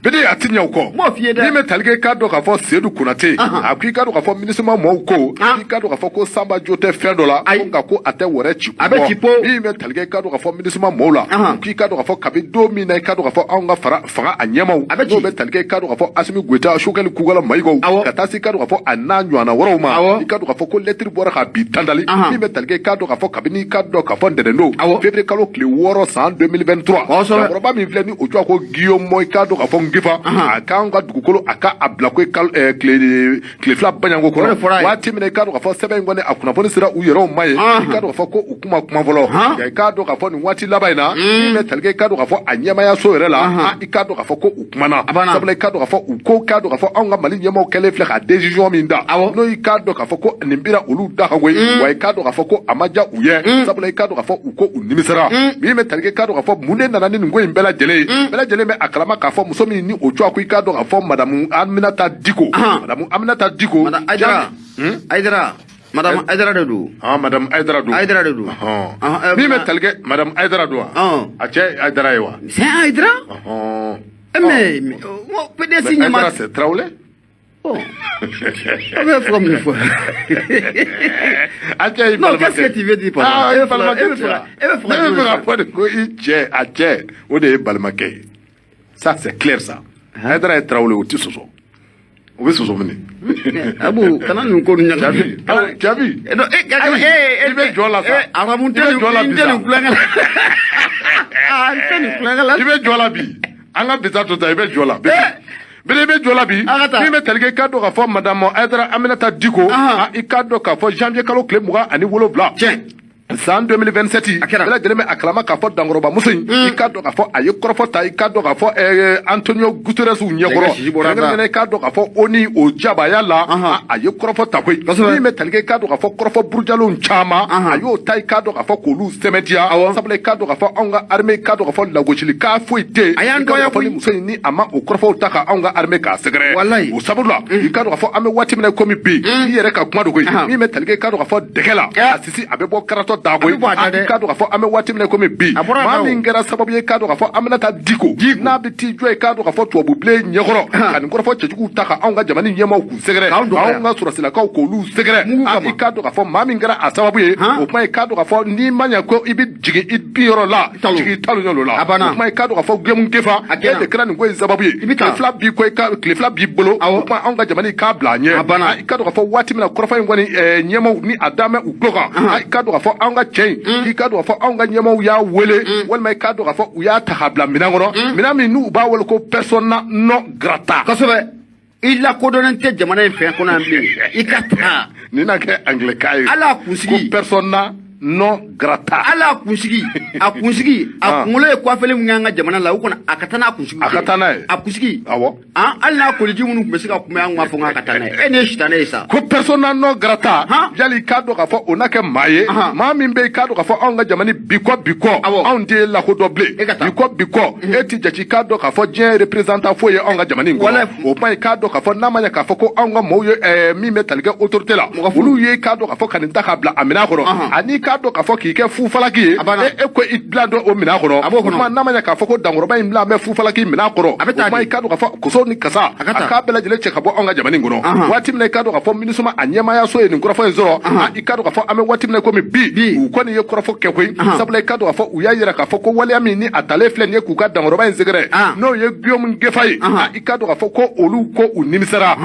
Bede, a ti ɲɛ o kɔ. N b'o f'i ye dɛ. Min bɛ tali kɛ, i k'a dɔn k'a fɔ Seydou Konate, a ko i k'a dɔn k'a fɔ MINUSMA mɔɔw ko i k'a dɔn k'a fɔ ko Sanba jo tɛ fɛn dɔ la, Ayi. ko nka ko a tɛ wɛrɛ ci. A bɛ ci po. Min bɛ tali kɛ, i k'a dɔn k'a fɔ MINUSMA mɔɔw la, k'i k'a dɔn k'a fɔ kabi don min na, i k'a dɔn k'a fɔ anw ka fara fanga a ɲɛmaw, A bɛ ci. n'o bɛ tali kɛ, i k'a dɔn k'a fɔ Assimi Goïta, Choguel Kokalla Maïgaw, ka taa se i k'a dɔn k'a fɔ a n'a ɲɔgɔnna wɛrɛw ma, i k'a dɔn k'a fɔ ko lettre bɔra ka bi tandali. Min bɛ tali kɛ, i k'a dɔn k'a fɔ kabini i k'a dɔn k'a fɔ ntɛnɛn don, février kalo tile 6 san 2023, cɛkɔrɔba min filɛ ni o tɔgɔ ko Guillaume, i k'a dɔn k'a fɔ Ngefa, a k'an ka dugukolo, a ka a bila ko tile 2 baɲanko O de kɔnɔ. fɔra a ye. Waati min na i k'a dɔn k'a fɔ sɛbɛn in kɔni, a kunnafoni sera u yɛrɛw ma ye, i k'a dɔn k'a fɔ ko u kuma kuma fɔlɔ. Nka i k'a dɔn k'a fɔ nin waati laban in na, min bɛ tali kɛ, i k'a dɔn k'a fɔ a ɲɛmayaso yɛrɛ la, i k'a dɔn k'a fɔ ko u kumana. A banna. Sabula i k'a dɔn k'a fɔ u ko k'a dɔn k'a fɔ anw ka Mali ɲɛmaaw kɛlen filɛ ka décision min da, n'o i k'a dɔn k'a fɔ ko nin bira olu da kan koyi, wa i k'a dɔn k'a fɔ ko a ma diya u ye, sabula i k'a dɔn k'a fɔ u ko u nimisara. Min bɛ tali kɛ, i k'a dɔn k'a fɔ mun de nana ni nin ko in bɛɛ lajɛlen ye, bɛɛ lajɛlen bɛ a kalama k'a fɔ muso min ni o cogoya ko i k'a dɔn k'a fɔ madame Aminata Diko, madame Aminata Diko. Madame Aïdara. Aïdara, madame Aïdara de don. Ah, madame Aïdara don. Aïdara de don. Min bɛ tali kɛ, madame Aïdara don wa? A cɛ Aïdara ye wa? C'est Aïdara. Eh, mais oh, PDS Mais ɲɛma Aïdara, c'est Traoré. Bon, a bɛ fɔ mun fɔ? A cɛ y'i Non, balimakɛ. qu'est-ce que tu veux dire par là? Ah, E i bɛ fɛ ka- balimakɛ e bɛ tɛ fɛ ka- wa? e bɛ fɛ ka Ne bɛ jumɛn fɛ ka fɔ? fɔ de ko i cɛ, a cɛ, o de ye balimakɛ ye. Ça, c'est clair, ça. Aïdara ye Traoré, o tɛ sɔsɔ. O bɛ sɔsɔ minɛ. Abu, kana nin ko ninnu ɲagami. Jabi, Jabi. Eh, non, eh, Ayi, eh, eh, i bɛ jɔ la sa. eh, arabu, n I tɛ bɛ nin jɔ la n bi tɛ sa. nin kulonkɛ la. Ah, n tɛ nin kulonkɛ la. I bɛ jɔ la bi. An ka bisa to ta, i bɛ jɔ la. Bele, i bɛ jɔ la bi. An ka taa. Min bɛ tali kɛ, i k'a dɔn k'a fɔ madame Aïdara Aminata Diko, i k'a dɔn k'a fɔ janvier kalo tile 27, san 2027, A kɛra. bɛɛ lajɛlen bɛ a kalama k'a fɔ dankɔrɔbamuso in, i k'a dɔn k'a fɔ a ye kɔrɔfɔ ta, i k'a dɔn k'a fɔ Antonio Guterres ɲɛkɔrɔ, Cɛ ka sisi bɔra a da. kɛrɛnkɛrɛnnenya, i k'a dɔn k'a fɔ ONU o jabaya la, a ye kɔrɔfɔ ta koyi. Min bɛ tali kɛ, i k'a dɔn k'a fɔ kɔrɔfɔ burujalenw caman, a y'o ta, i k'a dɔn k'a fɔ k'olu sɛmɛntiya, sabula i k'a dɔn k'a fɔ anw ka armée, i k'a dɔn k'a fɔ lagosili k'a foyi tɛ yen. A y'an I k'a dɔn dɔgɔya k'a fɔ ni koyi. muso in ni a ma o kɔrɔfɔw ta ka anw ka armée k'a sɛgɛrɛ. Walayi. O sababu la, i k'a dɔn k'a fɔ an bɛ waati min na komi bi, i yɛrɛ ka kuma don koyi. Min bɛ tali kɛ, i k'a dɔn k'a fɔ dɛgɛ la, a sisi a bɛ bɔ karatɔ da koyi. A bɛ bɔ a da dɛ. I k'a dɔn k'a fɔ an bɛ waati min na komi bi, A bɔra a da maa o. min kɛra sababu ye, i k'a dɔn k'a fɔ Aminata Diko, n'a bɛ t'i jɔ, i k'a dɔn k'a fɔ tubabubilen ɲɛkɔrɔ ka nin kɔrɔfɔ cɛjuguw ta ka anw ka jamana ɲɛmaaw k'u sɛgɛrɛ, K'anw dɔgɔya. anw ka sɔrɔsilakaw k'olu sɛgɛrɛ. Mugu kama. I k'a dɔn k'a fɔ maa min kɛra a sababu ye, o kuma, i k'a dɔn k'a fɔ n'i ma ɲɛ ko i bɛ jigin i bi yɔrɔ la, Talo. jigin i talo ɲɛ la. A banna. O kuma, i k'a dɔn k'a fɔ Guillaume Ngefa, A kɛra. e de kɛra nin ko in sababu ye. I bɛ taa. Tile 2 b'i kɔ, i ka tile 2 b'i bolo. O kuma, anw ka jamana, i k'a bila a ɲɛ. A banna. I k'a dɔn k'a fɔ waati min na kɔrɔfɔ in kɔni, ɲɛmaaw ni a dan bɛ u tulo kan, i k'a dɔn k'a fɔ anw ka cɛ in, i k'a dɔn k'a fɔ anw ka ɲɛmaaw y'a wele, walima i k'a dɔn k'a fɔ u y'a ta k'a bila minɛn kɔnɔ, minɛn min n'u b'a wele ko persona non grata. Kosɛbɛ, i lakodɔnnen tɛ jamana in fɛn kɔnɔ yan bilen, i ka taa. Nin na kɛ anglais ye. Ala kunsigi. Ko persona non grata. Ala kunsigi, a kunsigi, a kunkolo ye coiffeli min kɛ an ka jamana la, o kɔni, a ka taa n'a kunsigi. A ka taa n'a ye. A kunsigi. Awɔ. Hali n'a koliji minnu tun bɛ se ka kunbɛn, an k'a fɔ k'a ka taa n'a ye. E nin ye sitanɛ ye sa. Ko persona non grata. Yali, i k'a dɔn k'a fɔ o n'a kɛ maa ye, maa min bɛ, i k'a dɔn k'a fɔ anw ka jamana bi kɔ, bi kɔ, anw tɛ lakodɔn bilen. E ka taa. Bi kɔ, bi kɔ, e ti jate, i k'a dɔn k'a fɔ diɲɛ représentant foyi ye anw ka jamana in kɔnɔ. O kuma, i k'a dɔn k'a fɔ n'a ma ɲɛ k'a fɔ ko anw ka maaw ye, min bɛ tali kɛ autorité la, Mɔgɔ fu. olu ye, i k'a dɔn k'a fɔ ka nin ta k'a bila a minɛn kɔnɔ, ani i k'a k'a dɔn k'a fɔ k'i kɛ fufalaki ye. A banna. E ko i bila dɔn o minɛn kɔnɔ. A b'o kɔnɔ. O tuma n'a ma ɲɛ k'a fɔ ko dankɔrɔba in bila bɛ fufalaki minɛn kɔrɔ, A bɛ taa o tuma di. i k'a dɔn k'a fɔ koso ni kasa, A ka a taa. k'a bɛɛ lajɛlen cɛ ka bɔ anw ka jamana in kɔnɔ. Waati min na i k'a dɔn k'a fɔ MINUSMA a ɲɛmaayaso ye nin kɔrɔfɔ in sɔrɔ, i k'a dɔn k'a fɔ an bɛ waati min na komi bi, Bi. u kɔni ye kɔrɔfɔ kɛ koyi, sabula i k'a dɔn k'a fɔ u y'a yira k'a fɔ ko waleya min ni a talen filɛ nin ye k'u ka dankɔrɔba in sɛgɛrɛ, n'o ye Guillaume Ngefa ye, i k'a dɔn k'a fɔ ko olu ko u nimisara,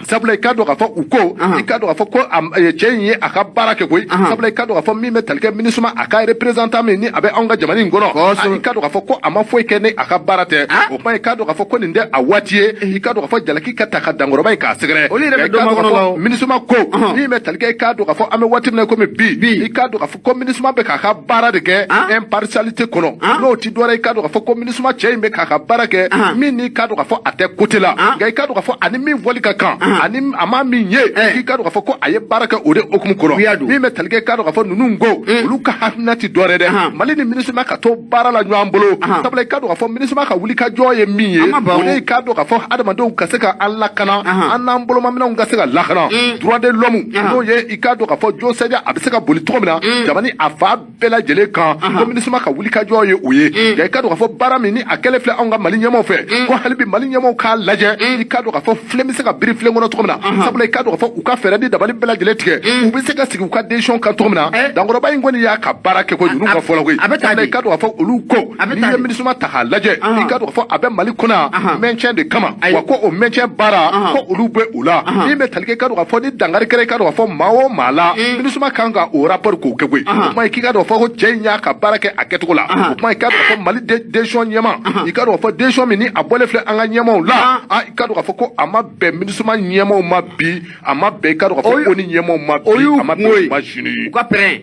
sabula i k'a dɔn k'a fɔ u ko i k'a dɔn k'a fɔ ko cɛ in ye a ka baara kɛ koyi, sabula i k'a dɔn k'a fɔ min bɛ tali kɛ MINUSMA a ka représentant min ni a bɛ anw ka jamana in kɔnɔ, i k'a dɔn k'a fɔ ko a ma foyi kɛ ni a ka baara tɛ. O kuma, i k'a dɔn k'a fɔ ko nin tɛ a waati ye, i k'a dɔn k'a fɔ jalaki ka ta ka dankɔrɔba in k'a sɛgɛrɛ. Olu yɛrɛ bɛ I k'a dɔn dɔn k'a kɔnɔ la fɔ o. MINUSMA ko min bɛ tali kɛ, i k'a dɔn k'a fɔ an bɛ waati min na komi bi, i k'a dɔn k'a fɔ ko MINUSMA bɛ k'a ka baara de kɛ impartialité kɔnɔ. N'o ti dɔwɛrɛ ye, i k'a dɔn k'a fɔ ko MINUSMA cɛ in bɛ k'a ka baara kɛ min ni i k'a dɔn k'a fɔ a tɛ côté la, nka i k'a dɔn k'a fɔ ani min fɔli ka kan ani a ma min ye, k'i k'a dɔn k'a fɔ ko a ye baara kɛ o de hukumu U y'a kɔnɔ. don. Min bɛ tali kɛ, i k'a dɔn k'a fɔ ninnu ko olu ka hakilina ti dɔwɛrɛ dɛ, Mali ni MINUSMA ka to baara la ɲɔgɔn bolo, sabula i k'a dɔn k'a fɔ MINUSMA ka wuli ka jɔ ye min ye, An ma ban o de o. ye i k'a dɔn k'a fɔ adamadenw ka se ka an lakana, an n'an bolomaminɛnw ka se ka lakana, droit de l'homme, n'o ye i k'a dɔn k'a fɔ jo sɛja a bɛ se ka boli cogo min na jamana a fa bɛɛ lajɛlen kan, ko MINUSMA ka wuli ka jɔ ye o ye. Nka i k'a dɔn k'a fɔ baara min ni a kɛlen filɛ anw ka Mali ɲɛmaw fɛ, ko hali bi Mali ɲɛmaw k'a lajɛ, i k'a dɔn k'a fɔ filen bɛ se ka biri filen kɔnɔ cogo min na, sabula i k'a dɔn k'a fɔ u ka fɛɛrɛ ni dabali bɛɛ lajɛlen tigɛ, u bɛ se ka sigi u ka décision kan cogo min na. Dankɔrɔba in kɔni y'a ka baara kɛ ko ninnu ka fɔlɔ koyi, A bɛ taa sabula di. i k'a dɔn k'a fɔ olu ko A bɛ n'i taa ye di. MINUSMA ta k'a lajɛ, i k'a dɔn k'a fɔ a bɛ Mali kɔnɔ yan maintien de kama, Ayi. wa ko o maintien baara, ko olu bɛ o la. Min bɛ tali kɛ, i k'a dɔn k'a fɔ ni dankari kɛra, i k'a dɔn k'a fɔ maa o maa la, MINUSMA kan ka o rapport k'o kɛ koyi. O kuma, k'i k'a dɔn k'a fɔ ko cɛ in y'a ka baara kɛ a kɛcogo la. O kuma, i k'a dɔn k'a fɔ Mali décision ɲɛma, i k'a dɔn k'a fɔ décision min ni a bɔlen filɛ an ka ɲɛmaw la, i k'a dɔn k'a fɔ ko a ma bɛn MINUSMA ɲɛmaw ma bi, a ma bɛn, i k'a dɔn k'a O fɔ y'u- ko ni ɲɛmaw ma O bi, y'u a ma kungo bɛn ye. u ma sini. U ka pɛrɛn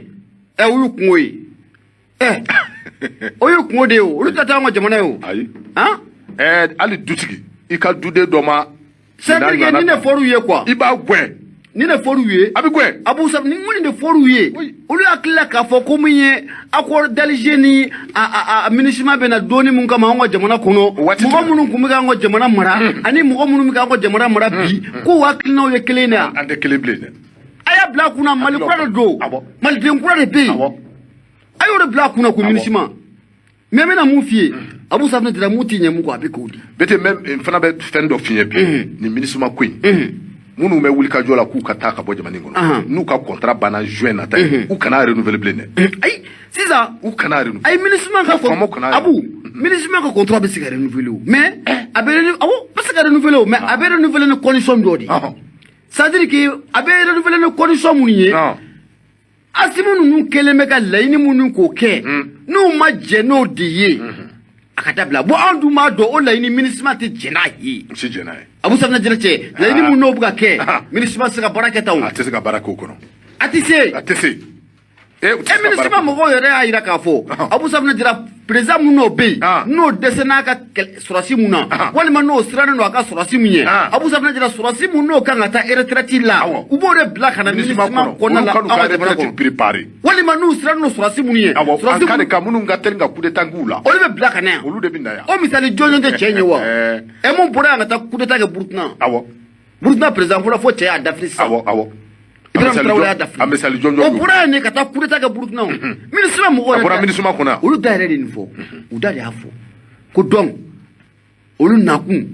ɛ, o y'u kungo ye ɛ, o y'u kungo de ye. O olu ta t'anw ka jamana ye o. Ayi. Han. Hali dutigi, i ka duden dɔ ma C'est à dire que ni ne fɔr'u ye quoi, i b'a gɛn. Ni ne fɔr'u ye, A bɛ gɛn. Abu Sabu ni mun de fɔr'u ye, olu hakili la k'a fɔ ko min ye accord d'Alger ni a MINUSMA bɛ na donni mun kama anw ka jamana kɔnɔ, O waati mɔgɔ tɛmɛna. minnu tun bɛ k'an ka jamana mara ani mɔgɔ minnu bɛ k'an ka jamana mara bi, k'u hakilinaw ye kelen de ye. An tɛ kelen bilen dɛ. A y'a bila a kunna, Mali kura de don, maliden kura de bɛ yen. A y'o de bila a kunna ko MINUSMA. Mais n bɛna mun f'i ye, Abu Safunɛ dira mun t'i ɲɛ mun kɔ, a bɛ k'o di. Bete, n fana bɛ fɛn dɔ f'i ye bi, nin MINUSMA ko in, minnu bɛ wuli ka jɔ la k'u ka taa ka bɔ jamana in kɔnɔ, n'u ka contrat banna juin nata ye, u kana renouveler bilen dɛ. Ayi, sisan U kana renouveler. Ayi, MINUSMA ka Faamaw kana. Abu, MINUSMA ka contrat bɛ se ka renouveler o, mais a bɛ awɔ, bɛ se ka renouveler o, mais a bɛ renouveler ni condition dɔ de ye. C'est à dire que a bɛ renouveler ni condition minnu ye, Asimi ninnu kɛlen bɛ ka laɲini minnu k'o kɛ, n'u ma jɛn n'o de ye, a ka dabila. Bon, anw dun b'a dɔn o laɲini, MINUSMA tɛ jɛn n'a ye. N si jɛn n'a ye. Abu Safunɛ jɛnɛ cɛ, laɲini mun n'o bɛ ka kɛ, MINUSMA tɛ se ka baara kɛ tan o. A tɛ se ka baara k'o kɔnɔ. A tɛ se. A tɛ se. U tɛ E se ka baara MINUSMA k'o kɔnɔ. mɔgɔw yɛrɛ y'a jira k'a fɔ, Abu Safunɛ jira, président mun n'o bɛ yen, n'o dɛsɛ n'a ka sɔrɔsi mun na, walima n'o sirannen don a ka sɔrɔsi mun ye, Abu Safunɛ jira, sɔrɔsi mun n'o kan ka taa retraite la, u b'o de bila ka na MINUSMA MINUSMA kɔnɔ, kɔnɔna olu la ka n'u anw ka ka jamana retraite kɔnɔ, préparer. Walima n'u sirannen don sɔrɔsi mun ye, sɔrɔsi en cas de mun cas minnu ka teli ka coup d'état k'u la, olu bɛ bila ka na yan. Olu de bɛ na yan. O misali jɔnjɔn tɛ cɛ in ye wa? Ɛ, mun bɔra yan ka taa coup d'état kɛ Burukina? Burukina président fɔlɔ, fo cɛ y'a dafiri sisan. Awɔ awɔ. Ibrahim Traoré y'a dafiri. A misali jɔnjɔn O don. bɔra yan de ka taa coup d'état kɛ Burukina. O MINUSMA mɔgɔw A yɛrɛ bɔra MINUSMA kɔnɔ yan. Olu da yɛrɛ de nin fɔ, u da de y'a fɔ ko donc olu nakun,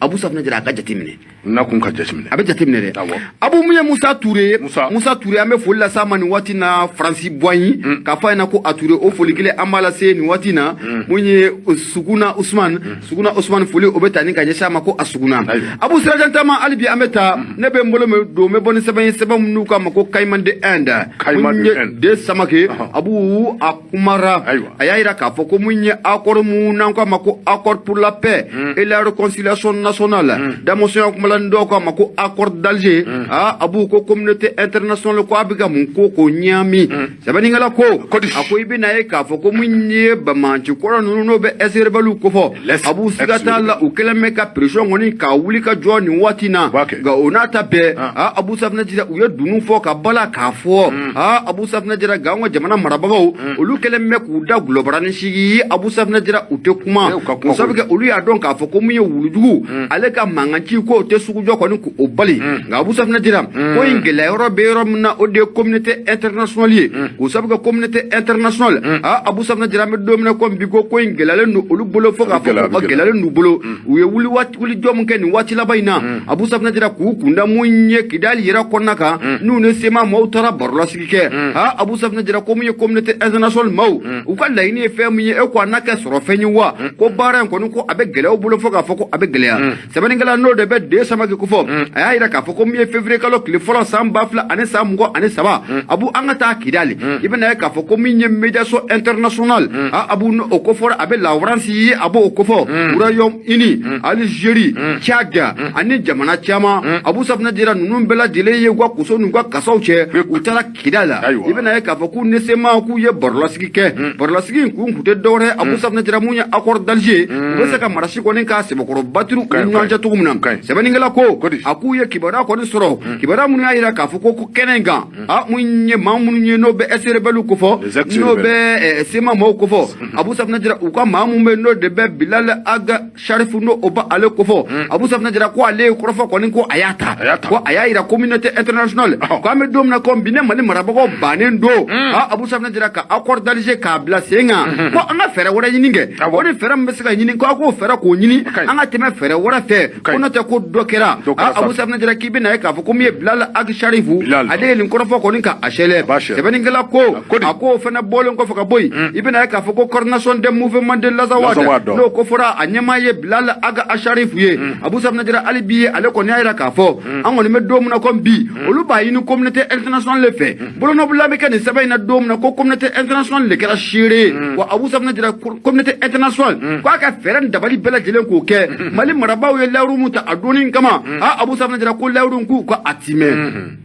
Abu Safunɛ jara, a ka jateminɛ. Nakun ka jateminɛ. A bɛ jateminɛ dɛ. Abu, mun ye Musa Ture ye? Musa. Musa Ture, an bɛ foli las'a ma nin waati na Faransi Bɔnyi, k'a fɔ a ɲɛna ko a Ture, o foli kelen an b'a lase nin waati na. Mun ye Suguna Usman, Suguna Usman, foli o bɛ ta ni ka ɲɛsin a ma ko a Suguna. Abu Sirajan Tama, hali bi an bɛ taa, ne bɛ n bolo min don, n bɛ bɔ ni sɛbɛn ye, sɛbɛn minnu k'a ma ko Caïman de Inde. Caïman Mun de ye Inde. De Samake, Abu, a kumara. A y'a yira k'a fɔ ko mun ye accord mun n'an k'a ma ko accord pour la paix et la réconciliation nationale, damosonya kumala ni dɔw k'a ma ko accord d'Alger. Ah, Abu, ko communauté internationale ko a bɛ ka mun ko k'o ɲaami? Sɛbɛnnikɛla ko Kodi. a ko i bɛna ye k'a fɔ ko mun ye banbaanci kɔrɔ ninnu n'o bɛ ex-rebelles kofɔ, Les Abu, siga t'a la, u kɛlen bɛ ka pression kɔni k'a wuli ka jɔ nin waati in na. U b'a kɛ. Nka o n'a ta bɛɛ, ah, Abu Safunɛ jira, u ye dunun fɔ ka bala k'a fɔ, ah, Abu Safunɛ jira, nka an ka jamana marabagaw, olu kɛlen bɛ k'u da gulɔbaranin sigi. Abu Safunɛ jira, u tɛ kuma. Eh, u ka kuma O sabu koyi. kɛ olu y'a dɔn k'a fɔ fɔ ko min ye wulujugu ale ka mankanci k'o tɛ sugujɔ kɔni k'o bali. Nka Abu Safinɛ Jara, ko in gɛlɛya yɔrɔ bɛ yɔrɔ min na, o de ye communauté internationale ye, k'o sabu kɛ communauté internationale, aa, Abu Safinɛ Jara, an bɛ don min na komi bi, ko in gɛlɛyalen don olu bolo fo k'a fɔ ko a gɛlɛyalen d'u bolo. U ye wuli waati wuli jɔ min kɛ nin waati laban in na, Abu Safinɛ Jara, k'u kunda mun ye Kidali yɛrɛ kɔnɔna kan, n'u ni CMA maaw taara barolasigi kɛ, aa, Abu Safinɛ Jara, ko mun ye communauté internationale maaw, u ka laɲini ye fɛn min ye, e ko a n'a kɛ sɔrɔ fɛn ye wa, ko baara in kɔni, ko a bɛ gɛlɛya u bolo fo k'a fɔ ko a bɛ gɛlɛya. Sɛbɛnnikɛla n'o de bɛ den Samake kofɔ, a y'a jira k'a fɔ ko min ye février kalo tile fɔlɔ san 2023, Abu, an ka taa Kidali, i bɛna ye k'a fɔ ko min ye médiation internationale, a Abu, o kofɔra, a bɛ la France ye, a b'o kofɔ, Royaume-Uni, Algérie, Tchad ani jamana caman. Abu Safinɛ Jara, ninnu bɛɛ lajɛlen ye u ka koso n'u ka kasaw cɛ, u taara Kidali la. I bɛna ye k'a fɔ k'u ni CMA k'u ye barolasigi kɛ. Barolasigi in kun tun tɛ dɔwɛrɛ, Abu Safinɛ Jara, mun ye accord d'Alger, u bɛ se ka marasi kɔni k'a sɛbɛkɔrɔ batiri u ni ɲɔgɔn cɛ cogo min na. Sɛbɛnnikɛla ko a k'u ye kibaruya kɔni sɔrɔ, kibaruya minnu y'a jira k'a fɔ ko kɛnɛ in kan, a mun ye maa minnu ye n'o bɛ ex-rebelle kofɔ, n'o bɛ CMA maaw kofɔ, Abu Safinɛ Jara, u ka maa mun bɛ n'o de bɛ Bilal Ag Sharif, n'o o b'ale kofɔ, Abu Safinɛ Jara, ko ale ye kɔrɔfɔ kɔni, ko a y'a ta, ko a y'a jira communauté internationale ko an bɛ don min na ko bi, ne Mali marabagaw bannen don, a Abu Safinɛ Jara, ka accord d'Alger k'a bila sen kan, ko an ka fɛɛrɛ wɛrɛ ɲini kɛ, ko ni fɛɛrɛ min bɛ se ka ɲini, ko a k'o fɛɛrɛ k'o ɲini, an ka tɛmɛ fɛɛrɛ wɛrɛ fɛ, ko n'o tɛ ko dɔ kɛra. Abu Safinɛ Jara, k'i bɛna ye k'a fɔ ko min ye Bilal Ag Sharif, ale ye nin kɔrɔfɔ kɔni ka a sɛlɛ. Sɛbɛnnikɛla ko a k'o fana bɔlen kɔfɛ ka bɔ yen, i bɛna ye k'a fɔ ko coordination des mouvements de l'Azawad, n'o ko fɔra, a ɲɛmaa ye Bilal Ag Sharif ye. Abu Safinɛ Jara, hali bi ale kɔni y'a jira k'a fɔ an kɔni bɛ don min na komi bi, olu b'a ɲini communauté internationale de fɛ. Bolonɔbila bɛ kɛ nin sɛbɛn in na don min na, ko communauté internationale de kɛra seere ye wa. Abu Safinɛ Jara, communauté internationale k'a ka fɛɛrɛ ni dabali bɛɛ lajɛlen k'o kɛ. Mali marabaaw ye layiru mun ta a donni kama, a Abu Safinɛ Jara, ko layiru k'u ka a timɛ,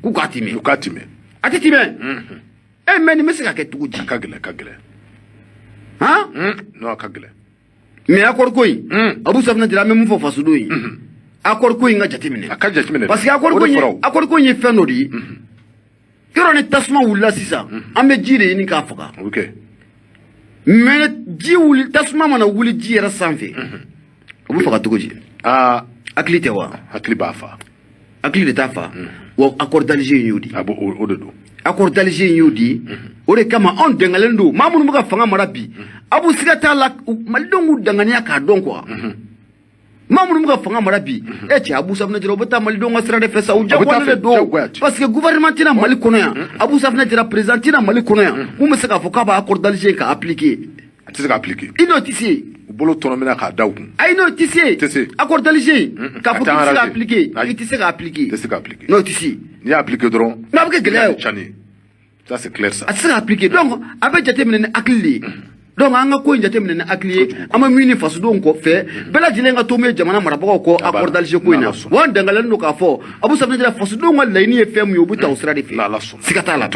k'u k'a timɛ. U k'a timɛ. A tɛ timɛ. E mais nin bɛ se ka kɛ cogo di? A ka gɛlɛn, ka gɛlɛn. Han. Non, a ka gɛlɛn. Mais accord ko in, Abu Safinɛ Jara, an bɛ mun fɔ fasodenw ye? Accord ko in ka jateminɛ. A ka jateminɛ. Parce que accord ko in ye fɛn dɔ de ye. Yɔrɔ ni tasuma wulila sisan, an bɛ ji de ɲini k'a faga. Mais ji wuli, tasuma mana wuli ji yɛrɛ sanfɛ, o bɛ faga cogo di? Aa. Hakili tɛ wa? Hakili b'a fa. Hakili de t'a fa wa. Accord d'Alger in y'o di. A b'o o de don. Accord d'Alger in y'o di. O de kama anw dɛngɛlen don. Maa minnu bɛ ka fanga mara bi, Abu, siga t'a la, malidenw k'u danganiya k'a dɔn quoi. Maa minnu bɛ ka fanga mara bi, e cɛ, Abu Safinɛ Jara, u bɛ taa malidenw ka sira de fɛ sa, u jagoyalen de don, parce que gouvernement tɛna Mali kɔnɔ yan. Abu Safinɛ Jara, président tɛna Mali kɔnɔ yan mun bɛ se k'a fɔ k'a b'a accord d'Alger ka appliquer. A tɛ se ka appliquer. I n'o tɛ se. U bolo tɔnɔmina k'a da u kun. Ayi, n'o tɛ se. Tɛ se. Accord d'Alger, k'a fɔ k'i tɛ se ka appliquer, i tɛ se ka appliquer. Tɛ se ka appliquer. N'o tɛ se. N'i y'a appliquer dɔrɔn. N'a bɛ kɛ gɛlɛya ye o. Ça, c'est clair, ça. A tɛ se ka appliquer. Donc a bɛ jateminɛ ni hakili de ye. Donc an ka ko in jateminɛ ni hakili ye. An bɛ min ni fasodenw kɔ fɛ, bɛɛ lajɛlen ka to min ye jamana marabagaw kɔ accord d'Alger ko in na wa. An dangalen don k'a fɔ, Abu Safinɛ Jara, fasodenw ka laɲini ye fɛn min ye, u bɛ taa o sira de fɛ, siga t'a la.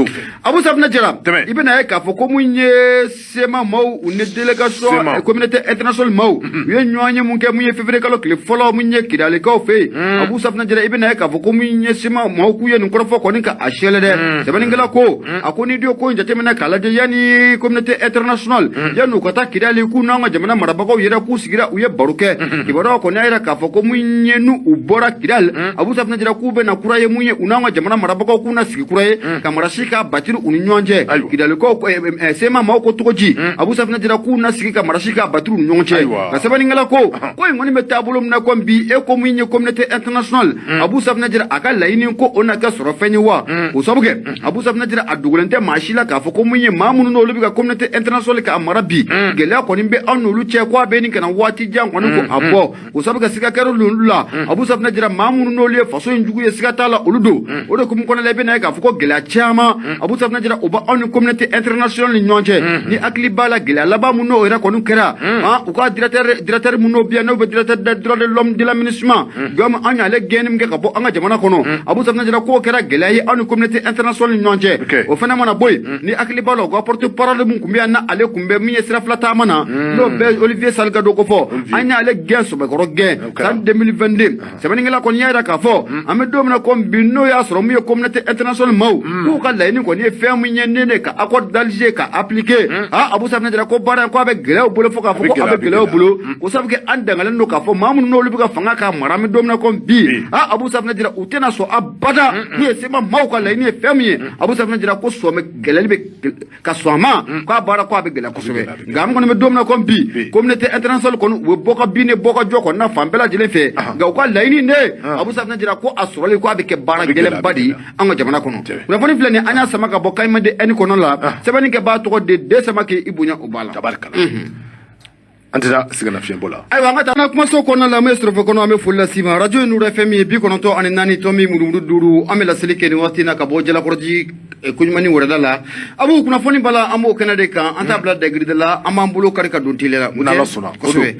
Abu Safinɛ Jara, i bɛna ye k'a fɔ ko mun ye CMA maaw, u ni délégation communauté internationale maaw, u ye ɲɔgɔn ye mun kɛ, mun ye février kalo tile fɔlɔ, mun ye Kidalikaw fɛ yen. Abu Safinɛ Jara, i bɛna ye k'a fɔ ko mun ye CMA maaw k'u ye nin kɔrɔfɔ kɔni ka a sɛlɛ dɛ. Sɛbɛnnikɛla ko a ko n'i ye ko in jateminɛ k'a lajɛ, yanni communauté internationale, yanni u ka taa Kidali, k'u n'an ka jamana marabagaw yɛrɛ k'u sigira, u ye baro kɛ. Kibaruyaw kɔni y'a jira k'a fɔ ko mun ye n'u u bɔra Kidali, Abu Safinɛ Jara, k'u bɛna kura ye, mun ye u n'an ka jamana marabagaw k'u na sigi kura ye ka marasi ka batiri u ni ɲɔgɔn cɛ. Kidalikaw, CMA maaw ko cogo di? Abu Safinɛ Jara, k'u na sigi ka marasi ka batiri u ni ɲɔgɔn cɛ. Ka sɛbɛnnikɛla ko ko in kɔni bɛ taabolo min na komi bi, e ko mun ye communauté internationale, Abu Safinɛ Jara, a ka laɲini ko o na kɛ sɔrɔ fɛn ye wa. O sabu kɛ, Abu Safinɛ Jara, a dogolen tɛ maa si la k'a fɔ ko mun ye maa minnu n'olu bɛ ka communauté internationale k'a mara bi, gɛlɛya kɔni bɛ anw n'olu cɛ, ko a bɛ nin kana waati jan kɔni ko a bɔ. O sabu kɛ siga kɛra olu la. Abu Safinɛ Jara, maa minnu n'olu ye faso in jugu ye, siga t'a la, olu don. O de hukumu kɔnɔna la, i bɛna ye k'a fɔ ko gɛlɛya caman, Abu Safinɛ Jara, o bɛ anw ni communauté internationale ni ɲɔgɔn cɛ. Ni hakili b'a la, gɛlɛya laban mun n'o yɛrɛ kɔni kɛra, u ka directeur mun n'o bɛ yan, n'o bɛ directeur des droits de l'homme de la MINUSMA, Guillaume, an y'ale gɛnni min kɛ ka bɔ an ka jamana kɔnɔ, Abu Safinɛ Jara, k'o kɛra gɛlɛya ye anw ni communauté internationale ni ɲɔgɔn cɛ. O fana mana bɔ yen, ni hakili b'a la, u ka porte parole mun tun bɛ yan, n'ale tun bɛ min min ye sira fila taama na, n'o bɛ Olivier Salgado ko fɔ, an y'ale gɛn, sɔbɛkɔrɔ gɛn san 2022. Sɛbɛnnikɛla kɔni y'a jira k'a fɔ an bɛ don min na komi bi, n'o y'a sɔrɔ min ye communauté internationale maaw k'u ka laɲini kɔni ye fɛn min ye, ne ka accord d'Alger ka appliquer. Ah, Abu Safinɛ Jara ko baara in ko a bɛ gɛlɛya u bolo, fo k'a fɔ ko a bɛ gɛlɛya u bolo, ko sabu kɛ an dangalen don k'a fɔ maa minnu n'olu bɛ ka fanga ka mara, an bɛ don min na komi bi, ah, Abu Safinɛ Jara, u tɛna sɔn abada. N'u ye CMA maaw ka laɲini ye fɛn min ye, Abu Safinɛ Jara ko sɔn gɛlɛyali bɛ ka sɔn a ma, k'a baara ko a bɛ gɛlɛya kosɛbɛ. Nka an kɔni bɛ don min na komi bi, communauté internationale kɔni, u bɛ bɔ ka bin ne bɔ ka jɔ kɔni na fan bɛɛ lajɛlen fɛ, nka u ka laɲini ne, Abu Safinɛ Jara ko a sɔrɔli ko a bɛ kɛ baara gɛlɛnba de ye an ka jamana kɔnɔ. Kunnafoni filɛ nin, an y'a sama ka bɔ Kayimadi Ɛni kɔnɔ la. Sɛbɛnnikɛbaa tɔgɔ de Desamake, i bonya o b'a la. An tɛ taa sɛgɛnnafiɲɛbɔ la. Ayiwa, an ka taa an ka kumaso kɔnɔna la. An bɛ sɔrɔfɛ kɔnɔ, an bɛ foli las'i ma. Radio ye Nuru FM ye, 94.5. An bɛ laseli kɛ nin waati in na ka bɔ Jalakɔrɔji koɲumanni wɛrɛda la. Abu, kunnafoni b'a la, an b'o kɛnɛ de kan. An t'a bila dagirida la, an b'an bolo kari ka don teliya la. N'Ala sɔnna. Kosɛbɛ.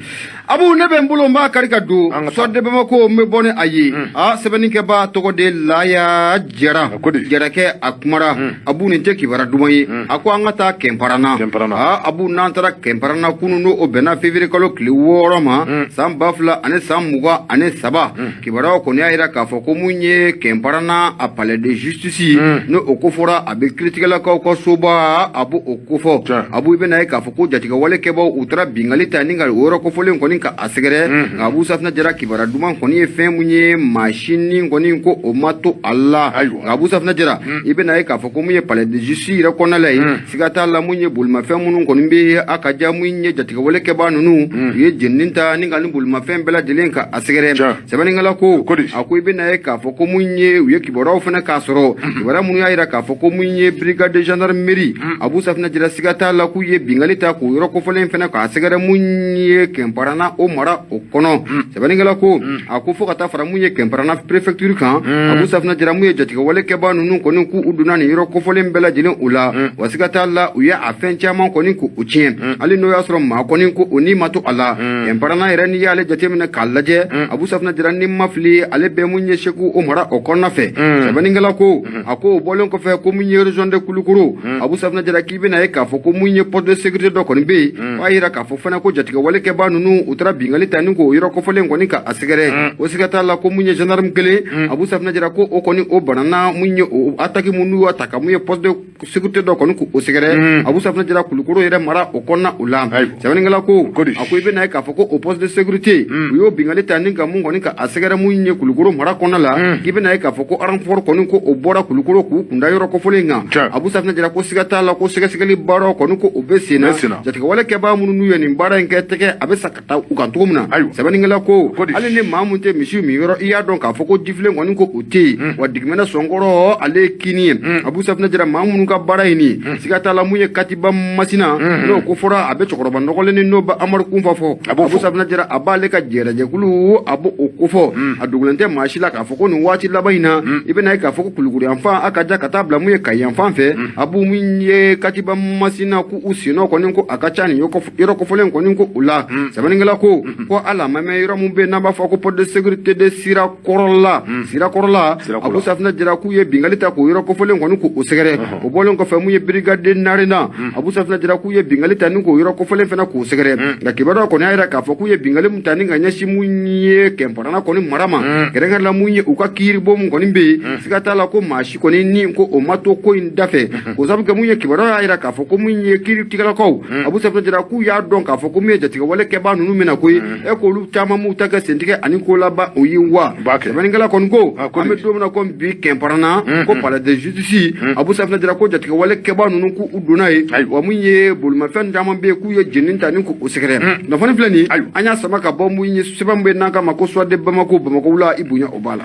Abu, ne bɛ n bolo, n b'a kari ka don Soir de Bamako, n bɛ bɔ ni a ye. A sɛbɛnnikɛbaa tɔgɔ de Laya Jara. Jarakɛ, a kumara. Abu, nin tɛ kibaruya duman ye. A ko an ka taa Kɛnparana. Aa Abu, n'an taara Kɛnparana kunun, n'o o bɛnna février kalo tile 6 ma, san 2023, kibaruyaw kɔni y'a jira k'a fɔ ko mun ye Kɛnparana, a palais de justice, n'o o kofɔra, a bɛ kiiritigɛlakaw ka soba, a b'o o kofɔ. Abu, i bɛna ye k'a fɔ ko jatigɛwale kɛbaw, u taara binkanni ta ni ka o yɔrɔ kofɔlen kɔni ka a sɛgɛrɛ. Nka Abu Safinɛ Jara, kibaruya duman kɔni ye fɛn mun ye, maa si ni kɔni ko o ma to a la. Nka Abu Safinɛ Jara, i bɛna ye k'a fɔ ko mun ye palais de justice yɛrɛ kɔnɔna la ye, siga t'a la, mun ye bolimafɛn minnu kɔni bɛ a ka ja, mun ye jatigɛwale kɛbaa ninnu, u ye jenini ta ni ka ni bolimafɛn bɛɛ lajɛlen ka a sɛgɛrɛ. Sɛbɛnnikɛla ko, a ko i bɛna ye k'a fɔ ko mun ye, u ye kibaruyaw fana k'a sɔrɔ, kibaruya minnu y'a jira k'a fɔ ko mun ye brigade de gendarmerie, Abu Safinɛ Jara, siga t'a la k'u ye binkanni ta k'o yɔrɔ kofɔlen fana k'a sɛgɛrɛ, mun ye Kɛnparana o mara o kɔnɔ. Sɛbɛnnikɛla ko, a ko fo ka taa fara mun ye Kɛnparana préfecture kan, Abu Safinɛ Jara, mun ye jatigɛwale kɛbaa ninnu kɔni, k'u donna nin yɔrɔ kofɔlen bɛɛ lajɛlen o la, wa siga t'a la, u ye a fɛn caman kɔni k'o tiɲɛ, hali n'o y'a sɔrɔ maa kɔni ko o ni ma to a la. Kɛnparana yɛrɛ, n'i y'ale jateminɛ k'a lajɛ, Abu Safinɛ Jara, ni ma fili, ale bɛ mun ye Segu o mara o kɔnɔna fɛ. Sɛbɛnnikɛla ko, a ko o bɔlen kɔfɛ, ko mun ye région de Kulukoro, Abu Safinɛ Jara, k'i bɛna ye k'a fɔ ko mun ye poste de sécurité dɔ kɔni bɛ yen, o y'a jira k'a fɔ fana ko jatigɛwale kɛbaa ninnu, u taara binkanni ta ni k'o yɔrɔ kofɔlen kɔni ka a sɛgɛrɛ. O siga t'a la ko mun ye gendarme kelen, Abu Safinɛ Jara, ko o kɔni o banana mun ye o attaque mun n'u y'a ta ka mun ye poste de sécurité dɔ kɔni k'o sɛgɛrɛ, Abu Safinɛ Jara, Kulukoro yɛrɛ mara o kɔnɔna o la. Sɛbɛnnikɛla ko, a ko i bɛna ye k'a fɔ ko o poste de sécurité, u y'o binkanni ta ni ka mun kɔni ka a sɛgɛrɛ, mun ye Kulukoro mara kɔnɔna la, k'i bɛna ye k'a fɔ ko renfort kɔni ko o bɔra Kulukoro k'u kunda yɔrɔ kofɔlen kan. Abu Safinɛ Jara ko siga t'a la ko sɛgɛsɛgɛli baaraw kɔni ko o bɛ sen na, jatigɛwale kɛbaa minnu n'u ye nin baara in kɛ, tɛgɛ a bɛ sa ka taa u kan cogo min na. Sɛbɛnnikɛla ko, hali ni maa mun tɛ misi min yɔrɔ, i y'a dɔn k'a fɔ ko jifilen kɔni ko o tɛ yen, wa digimɛnɛ sɔnkɔrɔ ale ye kini ye. Abu Safinɛ Jara, maa minnu ka baara ye nin, siga t'a la, mun ye Katiba Masina, n'o ko fɔra, a bɛ cɛkɔrɔba nɔgɔlen ni n'o bɛ Amadu Kunfa fɔ, Abu Safinɛ Jara, a b'ale ka jɛrɛjɛkulu, a b'o kofɔ. A dogolen tɛ maa si la k'a fɔ ko nin waati laban in na, i bɛna ye k'a fɔ ko Kulukoro yanfan a ka ja ka taa bila mun ye Kayi yanfan fɛ, Abu, mun ye Katiba Masina, k'u sennɔ kɔni ko a ka ca nin yɔrɔ kofɔlen kɔni ko o la. Sɛbɛnnikɛla ko hali a ma mɛn, yɔrɔ min bɛ yen n'an b'a fɔ ko poste de sécurité de Sirakɔrɔla, Sirakɔrɔla, Abu Safinɛ Jara, k'u ye binkanni ta k'o yɔrɔ kofɔlen kɔni k'o sɛgɛrɛ. O bɔlen kɔfɛ, mun ye brigade de Narena, Abu Safinɛ Jara, k'u ye binkanni ta ni k'o yɔrɔ kofɔlen fana k'o sɛgɛrɛ. Nka kibaruya kɔni y'a jira k'a fɔ k'u ye binkanni mun ta ni ka ɲɛsin mun ye Kɛnparana kɔni mara ma, kɛrɛnkɛrɛn la mun ye u ka kiiribon mun kɔni bɛ yen, siga t'a la ko maa si kɔni ni ko o ma to ko in dafɛ, k'o sabu kɛ mun ye, kibaruya y'a jira k'a fɔ ko mun ye kiiritigɛlakaw, Abu Safinɛ Jara, k'u y'a dɔn k'a fɔ ko mun ye jatigɛwale kɛbaa ninnu minɛ koyi, e k'olu caman m'u ta kɛ sentigɛ ani ko laban o ye wa. Sɛbɛnnikɛla kɔni ko, an bɛ don min na komi bi, Kɛnparana ko palais de justice, Abu Safinɛ Jara, ko jatigɛwale kɛbaa ninnu k'u donna yen, wa mun ye bolimafɛn caman bɛ yen k'u ye jenini ta ni k'o sɛgɛrɛ. Kunnafoni filɛ nin, an y'a sama ka bɔ mun ye sɛbɛn bɛ n'an k'a ma ko Soir de Bamako, Bamakɔ wula, i bonya o b'a la.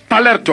Alerte,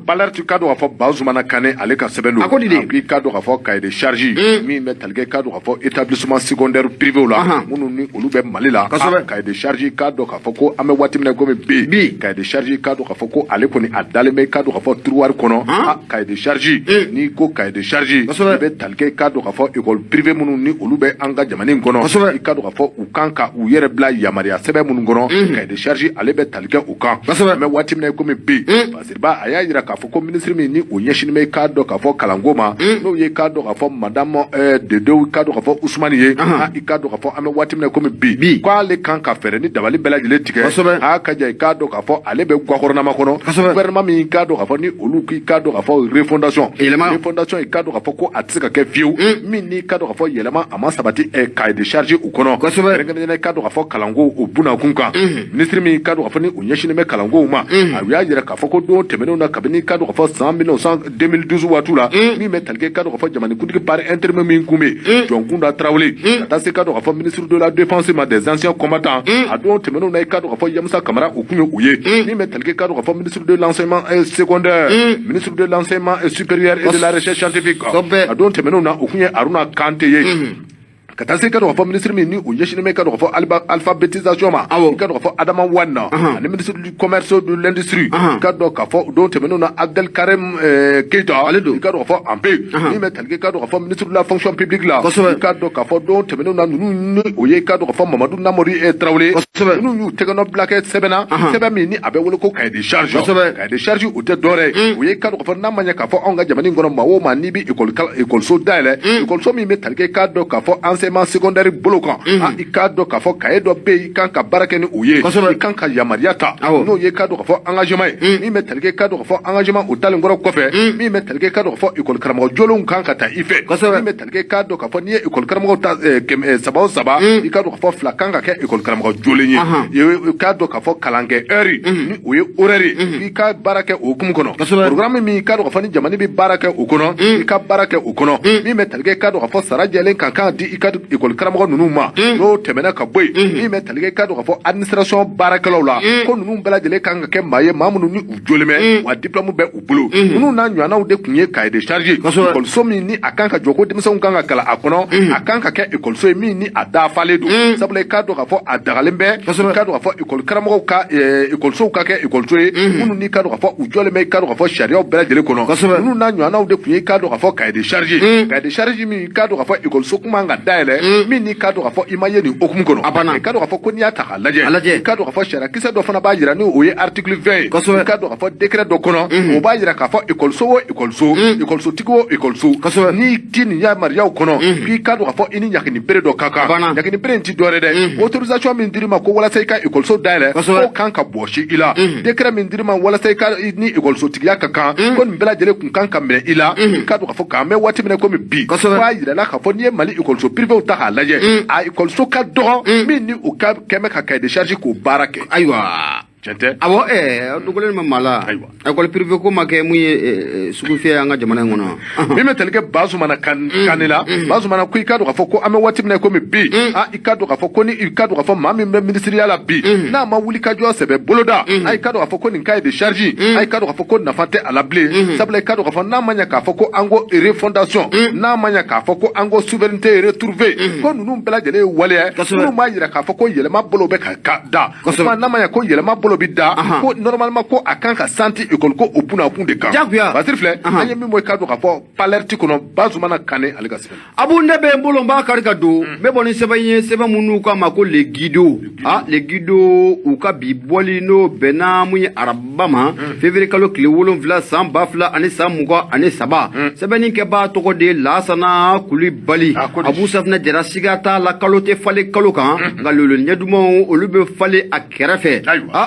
alerte, k'a dɔn k'a fɔ Bazumana Kane, ale ka sɛbɛn don. A ko di de? I k'a dɔn k'a fɔ cahier de charge min bɛ tali kɛ, k'a dɔn k'a fɔ établissement secondaire privé la, minnu ni olu bɛ Mali la. Cahier de charge, k'a dɔn k'a fɔ ko an bɛ waati min na komi bi, cahier de charge, k'a dɔn k'a fɔ ko ale kɔni a dalen bɛ, k'a dɔn k'a fɔ tiroir kɔnɔ. Cahier de charge, n'i ko cahier de charge, i bɛ tali kɛ, k'a dɔn k'a fɔ école privée minnu ni olu bɛ an ka jamana in kɔnɔ, i k'a dɔn k'a fɔ u kan ka u yɛrɛ bila yamaruya sɛbɛn minnu kɔnɔ, cahier de charge ale bɛ tali kɛ o kan. An bɛ waati min na komi bi. Basiriba a y'a jira k'a fɔ ko minisiri min ni o ɲɛsinnen bɛ k'a dɔn k'a fɔ kalanko ma, n'o ye k'a dɔn k'a fɔ madame Dedewu k'a dɔn k'a fɔ Usumani ye, i k'a dɔn k'a fɔ an bɛ waati min na komi bi, k'ale kan ka fɛɛrɛ ni dabali bɛɛ lajɛlen tigɛ. A ka ja i k'a dɔn k'a fɔ ale bɛ gakɔrɔnama kɔnɔ, gouvernement min k'a dɔn k'a fɔ ni olu k'i k'a dɔn k'a fɔ refondation, refondation, i k'a dɔn k'a fɔ ko a tɛ se ka kɛ fiyewu min n'i k'a dɔn k'a fɔ yɛlɛma a ma sabati cahier de charge u kɔnɔ, kɛrɛnkɛrɛnnenya i k'a dɔn k'a fɔ kalanko o bunakun kan. Minisiri min k'a dɔn k'a fɔ ni o ɲɛsinnen bɛ kalankow ma, a y'a jira k'a fɔ ko don tɛmɛnenw na, kabini k'a dɔn k'a fɔ san 2012 waati la, min bɛ tali kɛ k'a dɔn k'a fɔ jamanakuntigi par intérim min kun bɛ yen, Jɔnkunda Tarawele, ka taa se k'a dɔn k'a fɔ ministre de la défense ma, des anciens combattants, a don tɛmɛnenw na, i k'a dɔn k'a fɔ Yamusa Kamara, o kun ye o ye. Min bɛ tali kɛ k'a dɔn k'a fɔ ministre de l'enseignement secondaire, ministre de l'enseignement supérieur et de la recherche scientifique, a don tɛmɛnenw na, o kun ye Aruna Kante ye. Ka taa se k'a dɔn k'a fɔ ministre min ni o ɲɛsinnen bɛ k'a dɔn k'a fɔ alphabétisation ma, i k'a dɔn k'a fɔ Adama Wane, ani ministre du commerce, de l'industrie, i k'a dɔn k'a fɔ don tɛmɛnenw na, Abdel Karim Keita, ale don, i k'a dɔn k'a fɔ Anpe. Min bɛ tali kɛ k'a dɔn k'a fɔ ministre de la fonction publique la, i k'a dɔn k'a fɔ don tɛmɛnenw na, ninnu ni o ye k'a dɔn k'a fɔ Mamadu Namori Tarawele, ninnu y'u tɛgɛnɔ bila kɛ sɛbɛn na, sɛbɛn min ni a bɛ wele ko cahier de charge. Cahier de charge, o tɛ dɔwɛrɛ ye, o ye k'a dɔn k'a fɔ n'a ma ɲɛ k'a fɔ anw ka jamana in kɔnɔ, maa o maa n'i bɛ école dayɛlɛ, école min bɛ tali kɛ k'a dɔn k'a fɔ enseignement secondaire bolo kan, i k'a dɔn k'a fɔ cahier dɔ bɛ yen, i kan ka baara kɛ ni o ye, i kan ka yamaruya ta, n'o ye k'a dɔn k'a fɔ engagement ye. Min bɛ tali kɛ k'a dɔn k'a fɔ engagement o talen kɔrɔ kɔfɛ, min bɛ tali kɛ k'a dɔn k'a fɔ école karamɔgɔ jolenw kan ka ta i fɛ. Min bɛ tali kɛ k'a dɔn k'a fɔ n'i ye école karamɔgɔw ta 300 o 300, i k'a dɔn k'a fɔ 2 kan ka kɛ école karamɔgɔ jolen ye. I k'a dɔn k'a fɔ kalankɛ heure, ni o ye horaire ye, i ka baara kɛ o hukumu kɔnɔ. Programme min i k'a dɔn k'a fɔ ni jamana bɛ baara kɛ o kɔnɔ, i ka baara kɛ o kɔnɔ. Min bɛ tali kɛ k'a dɔn k'a fɔ sara jɛlen ka kan di i ka école karamɔgɔ ninnu ma, n'o tɛmɛna ka bɔ yen, min bɛ tali kɛ k'a dɔn k'a fɔ administration baarakɛlaw la, ko ninnu bɛɛ lajɛlen kan ka kɛ maa ye, maa minnu ni u jolen bɛ, wa diplôme bɛ u bolo. Ninnu n'a ɲɔgɔnnaw de tun ye cahier de charge. École min ni a kan ka jɔ ko denmisɛnw kan ka kalan a kɔnɔ, a kan ka kɛ école ye min ni a dafalen don, sabula i k'a dɔn k'a fɔ a dagalen bɛ, i k'a dɔn k'a fɔ école karamɔgɔw ka école ka kɛ école ye minnu ni k'a dɔn k'a fɔ u jɔlen bɛ, i k'a dɔn k'a fɔ sariyaw bɛɛ lajɛlen kɔnɔ. Ninnu n'a ɲɔgɔnnaw de tun ye i k'a dɔn k'a fɔ cahier de charge. Cahier de charge min i k'a dɔn k'a fɔ école kun man ka dayɛlɛ min ni k'a dɔn k'a fɔ i ma ye nin hukumu kɔnɔ. I k'a dɔn k'a fɔ ko n'i y'a ta k'a lajɛ, i k'a dɔn k'a fɔ sariya kisɛ dɔ fana b'a jira, ni o ye article 20 ye, i k'a dɔn k'a fɔ décret dɔ kɔnɔ, o b'a jira k'a fɔ école o école, école tigi o école, n'i ti nin yamaruyaw kɔnɔ, k'i k'a dɔn k'a fɔ i ni ɲangini bere dɔ ka kan. Ɲangini bere in ti dɔwɛrɛ dɛ, autorisation min dir'i ma ko walasa i ka école dayɛlɛ, k'o kan ka bɔsi i la, décret min dir'i ma walasa i ka ni école tigiya ka kan, ko nin bɛɛ lajɛlen kun kan ka minɛ i la. I k'a dɔn k'a fɔ k'an bɛ waati min na komi bi, k'a yirala k'a fɔ n'i ye Mali école privéw ta k'a lajɛ, a école ka dɔgɔ min ni u ka kɛmɛ ka cahier de charge k'o baara kɛ. Ayiwa. Tiɲɛ tɛ? Awɔ, dogolen ma maa la. École privée ko ma kɛ mun ye sugu fiyɛ an ka jamana in kɔnɔ. Min bɛ tali kɛ Bazumana Kane la, Bazumana ko i k'a dɔn k'a fɔ ko an bɛ waati min na komi bi, i k'a dɔn k'a fɔ ko ni i k'a dɔn k'a fɔ maa min bɛ minisiriya la bi, n'a ma wuli ka jɔ sɛbɛ boloda, i k'a dɔn k'a fɔ ko nin cahier de charge, i k'a dɔn k'a fɔ ko nafa tɛ a la bilen, sabula i k'a dɔn k'a fɔ n'a ma ɲɛ k'a fɔ ko an ko refondation, n'a ma ɲɛ k'a fɔ ko an ko souveraineté retrouvée, ko ninnu bɛɛ lajɛlen ye waleya minnu b'a jira k'a fɔ ko yɛlɛma bolo bɛ ka da. N'a ma ɲɛ ko yɛlɛma bolo bɛ da, ko normalement ko a kan ka santi école ko o bunakun de kan. Jagoya. Basiri filɛ, an ye min bɔ, i k'a dɔn k'a fɔ Palɛriti kɔnɔ, Bazumana Kane ale ka sɛbɛn. Abu, ne bɛ n bolo, n b'a kari ka don, n bɛ bɔ ni sɛbɛn ye, sɛbɛn minnu k'a ma ko Le Guido. Le Guido, u ka bi bɔli, n'o bɛnna mun ye araba ma, février kalo tile 7 san 2023, sɛbɛnni kɛbaa tɔgɔ de Lasana Kulibali. Abu Safinɛ Jara, siga t'a la, kalo tɛ falen kalo kan, nka lolo ɲɛdumanw olu bɛ falen a kɛrɛfɛ.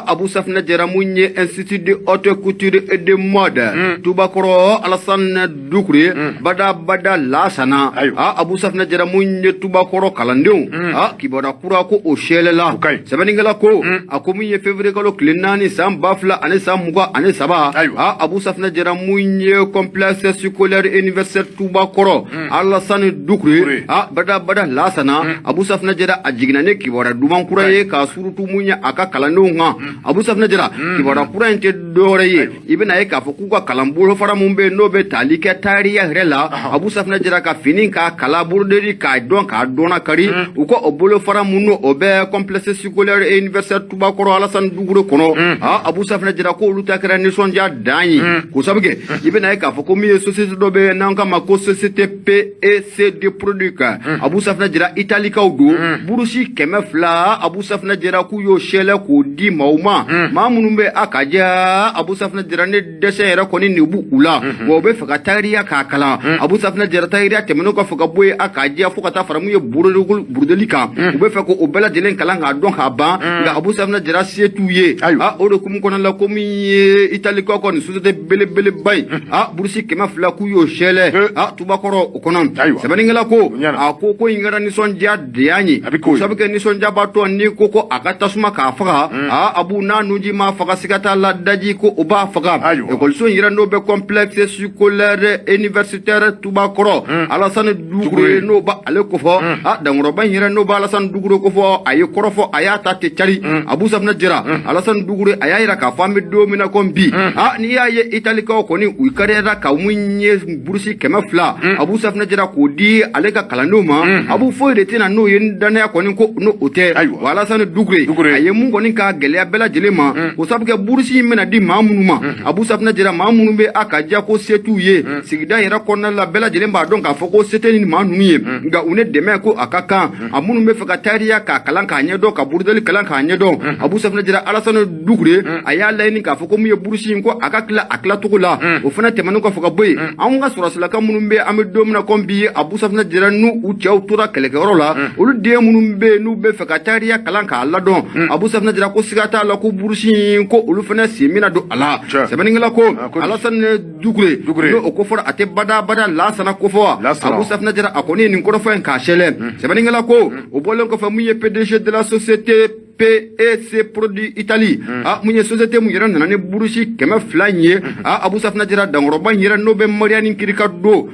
Abu Safinɛ Jara, mun ye Institut de haute couture et de mode Tubakɔrɔ Alassane Dukure, bada bada Lasana. Abu Safinɛ Jara, mun ye Tubakɔrɔ kalandenw, kibaruya kura ko o sɛlɛla. Sɛbɛnnikɛla ko a ko mun ye février kalo tile 4 san 2023, Abu Safinɛ Jara, mun ye complexe scolaire universitaire Tubakɔrɔ Alassane Dukure, bada bada Lasana. Abu Safinɛ Jara, a jiginna ni kibaruya duman kura ye k'a surutu mun ye a ka kalandenw kan. Abu Safinɛ Jara, kibaruya kura in tɛ dɔwɛrɛ ye, i bɛna ye k'a fɔ k'u ka kalan bolofara mun bɛ yen, n'o bɛ tali kɛ tariya yɛrɛ la, Abu Safinɛ Jara, ka fini k'a kala broderie k'a dɔn k'a dɔnna kari, u ka o bolofara mun o bɛ complexe scolaire et universitaire Tubakɔrɔ Alassane Dukure kɔnɔ, Abu Safinɛ Jara, k'olu ta kɛra nisɔndiya dan ye, k'o sabu kɛ i bɛna ye k'a fɔ ko min ye société dɔ bɛ yen n'an k'a ma ko société PEC de produit, Abu Safinɛ Jara, Italikaw don, burusi 200, Abu Safinɛ Jara, k'u y'o sɛlɛ k'o di maaw ma. ɲuman maa minnu bɛ a ka diya Abu Safinɛ Jara ne dɛsɛ yɛrɛ kɔni nin b'u u la wa u bɛ fɛ ka tayiriya k'a kalan Abu Safinɛ Jara tayiriya tɛmɛnen kɔfɛ ka bɔ yen a ka diya fo ka taa fara mun ye burudeli kan u bɛ fɛ k'o bɛɛ lajɛlen kalan k'a dɔn k'a ban nka Abu Safinɛ Jara se t'u ye o de hukumu kɔnɔna la ko min ye Italikaw ka nin société belebeleba ye burusi 200 k'u y'o sɛlɛ Tubakɔrɔ o kɔnɔ sɛbɛnnikɛla ko a ko in kɛra nisɔndiya de y'an ye sabu kɛ nisɔndiyabaatɔ n'i ko a ka tasuma k'a faga Abu n'a nunji ma faga siga t'a la daji ko o b'a faga ekɔliso in yɛrɛ n'o bɛ complexe scolaire universitaire Tubakɔrɔ Alasani Dukure n'o b'ale kofɔ dankɔrɔba in yɛrɛ n'o bɛ Alasani Dukure kofɔ a ye kɔrɔfɔ a y'a ta tɛ cari Abu Safinɛ Jara Alasani Dukure a y'a jira k'a fɔ an bɛ don min na ko bi n'i y'a ye Italikaw kɔni u kariyara ka mun ye burusi 200 Abu Safinɛ Jara k'o di ale ka kalandenw ma Abu foyi de tɛna n'o ye dannaya kɔni ko n'o o tɛ wa Alasani Dukure a ye mun kɔni ka gɛlɛya bɛɛ lajɛlen ma o sabu kɛ burusi in bɛna di maa minnu ma Abu Safinɛ Jara maa minnu bɛ a ka diya ko se t'u ye sigida yɛrɛ kɔnɔna la bɛɛ lajɛlen b'a dɔn k'a fɔ ko se tɛ ni maa ninnu ye nka u ni dɛmɛ ko a ka kan a minnu bɛ fɛ ka tayiriya k'a kalan k'a ɲɛdɔn ka burudeli kalan k'a ɲɛdɔn Abu Safinɛ Jara Alasani Dukure a y'a laɲini k'a fɔ ko mun ye burusi in ko a ka tila a tilacogo la o fana tɛmɛnen kɔfɛ ka bɔ yen anw ka sɔrɔsilaka minnu bɛ an bɛ don min na komi bi Abu Safinɛ Jara n'u u cɛw tora kɛlɛkɛyɔrɔ la olu den minnu bɛ yen n'u bɛ fɛ ka tayiriya kalan k'a ladɔn Abu Safinɛ Jara ko siga t'a la ko burusi in ko olu fana sen bɛna don a la sɛbɛnnikɛla ko Alasani Dukure n'o o kofɔra a tɛ badabada Lasana kofɔ Abu Safinɛ Jara a kɔni ye nin kɔrɔfɔ in k'a sɛlɛ sɛbɛnnikɛla ko o bɔlen kɔfɛ mun ye PDG de la société PEC Produit Italie mun ye société mun yɛrɛ nana ni burusi 200 in ye Abu Safinɛ Jara dankɔrɔba in yɛrɛ n'o bɛ Mariani Ricardo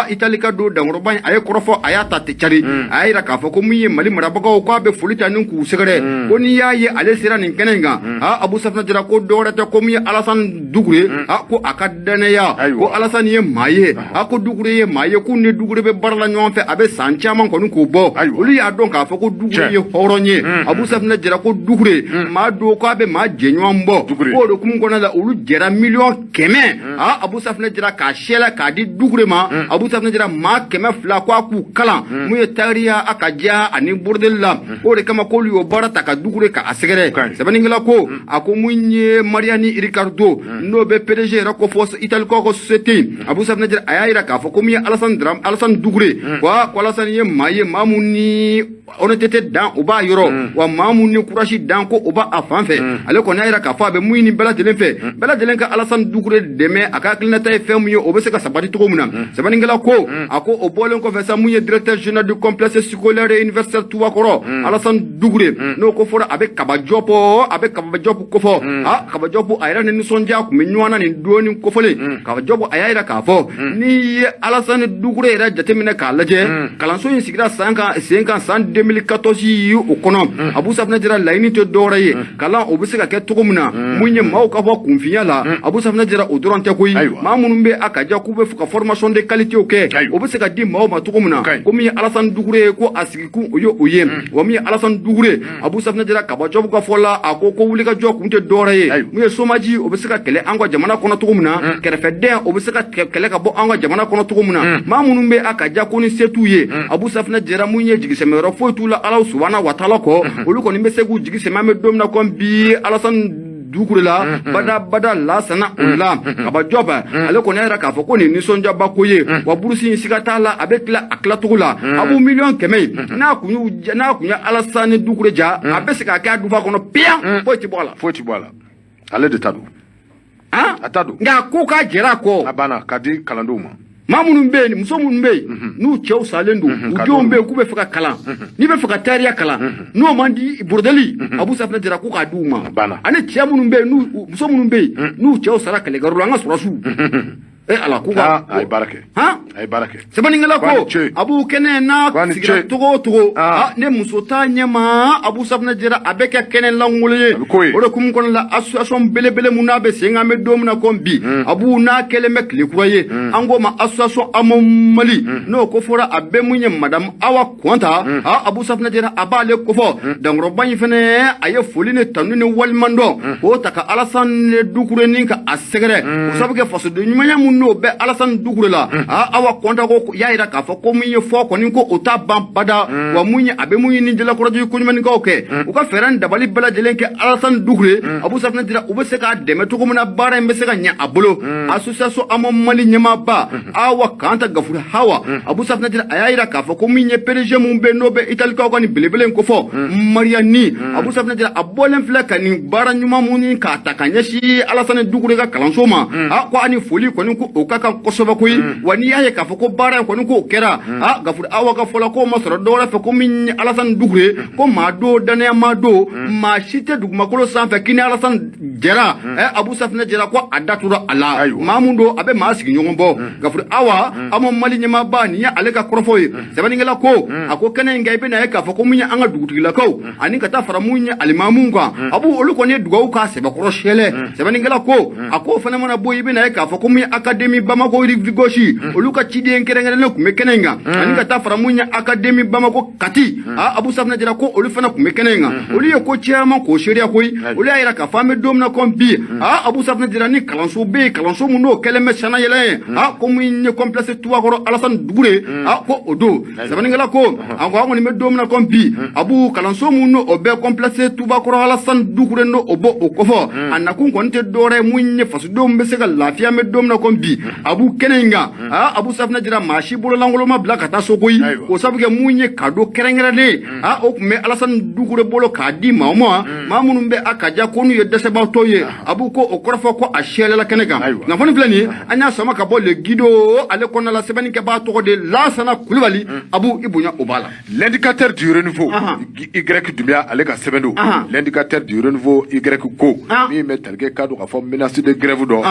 Italie ka don dankɔrɔba in a ye kɔrɔfɔ a y'a ta tɛ cari a y'a jira k'a fɔ ko mun ye Mali marabagaw k'a bɛ foli ta ni k'u sɛgɛrɛ ko n'i y'a ye ale sera nin kɛnɛ in kan Abu Safinɛ Jara ko dɔwɛrɛ tɛ ko mun ye Alasani Dukure ko a ka dannaya ko Alasani ye maa ye a ko Dukure ye maa ye k'u ni Dukure bɛ baara la ɲɔgɔn fɛ a bɛ san caman kɔni k'o bɔ olu y'a dɔn k'a fɔ ko Dukure ye hɔrɔn ye Abu Safinɛ Jara ko Dukure maa don k'a bɛ maa jɛɲɔgɔn bɔ k'o de hukumu kɔnɔna la olu jɛra 100 000 000 Abu Safinɛ Jara k'a sɛlɛ k'a di Dukure ma Abu Safinɛ Jara maa 200 k'a k'u kalan mun ye tayiriya a ka diya ani burudeli la k'o de kama k'olu y'o baara ta ka Dukure k'a sɛgɛrɛ sɛbɛnnikɛla ko a ko mun ye Mariani Ricardo n'o bɛ PDG yɛrɛ kofɔ Italikaw ka société Abu Safinɛ Jara a y'a jira k'a fɔ ko min ye Alasani Dram Alasani Dukure ko ko Alasani ye maa ye maa mun ni honnêteté dan o b'a yɔrɔ wa maa mun ni courage dan ko o b'a a fan fɛ ale kɔni y'a jira k'a fɔ a bɛ mun ɲini bɛɛ lajɛlen fɛ bɛɛ lajɛlen ka Alasani Dukure dɛmɛ a ka hakilinata ye fɛn mun ye o bɛ se ka sabati cogo min na sɛbɛnnikɛla ko a ko o bɔlen kɔfɛ sa mun ye directeur général du complexe scolaire et universitaire Tubakɔrɔ Alasani Dukure n'o ko fɔra a bɛ Kaba Jɔp a bɛ Kaba Jɔp kofɔ Kaba Jɔp a yɛrɛ ni nisɔndiya tun bɛ ɲɔgɔn na nin don nin kofɔlen Kaba Jɔp a y'a jira k'a fɔ n'i ye Alasani Dukure yɛrɛ jateminɛ k'a lajɛ kalanso in sigira san kan sen kan san 2014 o kɔnɔ Abu Safinɛ Jara laɲini tɛ dɔwɛrɛ ye kalan o bɛ se ka kɛ cogo min na mun ye maaw ka bɔ kunfinya la Abu Safinɛ Jara o dɔrɔn tɛ koyi maa minnu bɛ a ka ja k'u bɛ fɛ ka formation de qualité kɛ o bɛ se ka di maaw ma cogo min na ko min ye Alasani Dukure ye ko a sigikun o ye o ye wa min ye Alasani Dukure Abu Safinɛ Jara Kaba Jɔp ka fɔ la a ko wulikajɔ kun tɛ dɔwɛrɛ ye mun ye chômage o bɛ se ka kɛlɛ an ka jamana kɔnɔ cogo min na kɛrɛfɛdɛn o bɛ se ka kɛlɛ ka bɔ an ka jamana kɔnɔ cogo min na maa minnu bɛ a ka ja ko ni se t'u ye Abu Safinɛ Jara mun ye jigisɛmɛyɔrɔ foyi t'u la Ala subahana wa taala kɔ olu kɔni bɛ se k'u jigi sɛmɛ an bɛ don min na komi bi Alasani Dukure la bada bada Lasana o la Kaba Jɔp ale kɔni y'a jira k'a fɔ ko nin nisɔndiyaba ko ye wa burusi in siga t'a la a bɛ tila a tilacogo la Abu 100 000 000 in n'a kun y'u n'a kun ye Alasani Dukure ja a bɛ se k'a kɛ a dufa kɔnɔ piyan foyi tɛ bɔ a la foyi tɛ bɔ a la ale de ta don a ta don nka ko k'a jɛra a kɔ a banna k'a di kalandenw ma maa minnu bɛ yen muso minnu bɛ yen n'u cɛw salen don u denw bɛ yen k'u bɛ fɛ ka kalan n'i bɛ fɛ ka tariya kalan n'o man di bordeli Abu Safinɛ Jara ko k'a di u ma ani cɛ minnu bɛ yen n'u muso minnu bɛ yen n'u cɛw sara kɛlɛkɛyɔrɔ la an ka sɔrɔdasiw e ala k'u ka a ye baara kɛ han a ye baara kɛ sɛbɛnnikɛla ko Abu kɛnɛ n'a sigira cogo o cogo ne muso t'a ɲɛma Abu Safinɛ Jara a bɛ kɛ kɛnɛ lankolon ye o de hukumu kɔnɔ la association belebele mun n'a bɛ sen kan an bɛ don min na komi bi Abu n'a kɛlen bɛ tile kura ye an k'o ma association AMO Mali n'o ko fɔra a bɛ mun ye madame Awa Kɔnta Abu Safinɛ Jara a b'ale kofɔ dankɔrɔba in fɛnɛ a ye foli ni tanu ni waleɲumandɔn k'o ta ka Alasani Dukure ni ka a sɛgɛrɛ o sabu kɛ fasoden ɲumanya mun n'o bɛ Alasani Dukure la, Awa Kɔnta ko y'a jira k'a fɔ ko mun ye fɔ kɔni ko o t'a ban bada, wa mun ye a bɛ mun ɲini Jalakɔrɔji koɲumanikaw kɛ, u ka fɛɛrɛ ni dabali bɛɛ lajɛlen kɛ Alasani Dukure, Abu Safinɛ Jara, u bɛ se k'a dɛmɛ cogo min na baara in bɛ se ka ɲɛ a bolo. Association AMO Mali ɲɛmaaba Awa Kanta Gafuru Hawa, Abu Safinɛ Jara, a y'a jira k'a fɔ ko min ye PDG mun bɛ n'o bɛ Italikaw ka nin belebele in kofɔ Mariani, Abu Safinɛ Jara, a bɔlen filɛ ka nin baara ɲuman mun k'a ta ka ɲɛsin Alasani Dukure ka kalanso ma, a ko ani foli kɔni ko o ka kan kosɛbɛ koyi. Wa n'i y'a ye k'a fɔ ko baara in kɔni k'o kɛra, a Gafuru Awa ka fɔ la k'o ma sɔrɔ dɔwɛrɛ fɛ ko min ye Alasani Dukure, ko maa don danaya maa don, maa si tɛ dugumakolo sanfɛ k'i ni Alasani jɛra. Abu Safinɛ Jara ko a da tura a la, maa mun don a bɛ maa sigiɲɔgɔn bɔ. Gafuru Awa, AMO Mali ɲɛmaaba, nin ye ale ka kɔrɔfɔ ye. Sɛbɛnnikɛla ko a ko kɛnɛ in kan, i bɛna ye k'a fɔ ko mun ye an ka dugutigilakaw ani ka taa fara mun ye alimamuw kan, Abu, olu kɔni ye dugawu k'a sɛbɛkɔrɔ sɛlɛ. Sɛbɛnnikɛla ko a k'o fana mana bɔ, i bɛna ye k'a fɔ ko mun ye Académie Bamako Rive Gauche, olu ka ciden kɛrɛnkɛrɛnnen tun bɛ kɛnɛ in kan, ani ka taa fara mun ye Académie Bamako Kati, a Abu Safinɛ Jara, ko olu fana tun bɛ kɛnɛ in kan. Olu ye ko caman k'o seereya koyi. Olu y'a jira k'a fɔ an bɛ don min na komi bi, a Abu Safinɛ Jara, ni kalanso bɛ yen, kalanso mun n'o kɛlen bɛ sanayɛlɛ ye, a ko mun ye complexe Tubakɔrɔ Alasani Dukure, a ko o don. Sɛbɛnnikɛla ko a ko an kɔni bɛ don min na komi bi, Abu, kalanso mun n'o bɛ complexe Tubakɔrɔ Alasani Dukure, n'o o bɔ o kɔfɔ, a nakun kɔni tɛ dɔwɛrɛ ye mun ye fasodenw bɛ se ka lafiya. An bɛ don min na komi bi, Abu, kɛnɛ in kan, aa Abu Safinɛ Jara, maa si bololankolon ma bila ka taa so koyi. O sabu kɛ mun ye cadeau kɛrɛnkɛrɛnnen, aa o tun bɛ Alasani Dukure bolo k'a di maaw ma, maa minnu bɛ a ka ja ko n'u ye dɛsɛbaatɔ ye. Abu ko o kɔrɔfɔ ko a siyɛlɛla kɛnɛ kan. Kunnafoni filɛ nin ye, an y'a sama ka bɔ Le Guido ale kɔnɔna la. Sɛbɛnnikɛbaa tɔgɔ de Lansana Kulubali. Abu, i bonya o b'a la. L'indicateur du renouveau Y Doumbia ale ka sɛbɛn don. L'indicateur du renouveau Y ko min bɛ tali kɛ k'a dɔn k'a fɔ menace de grève dɔ,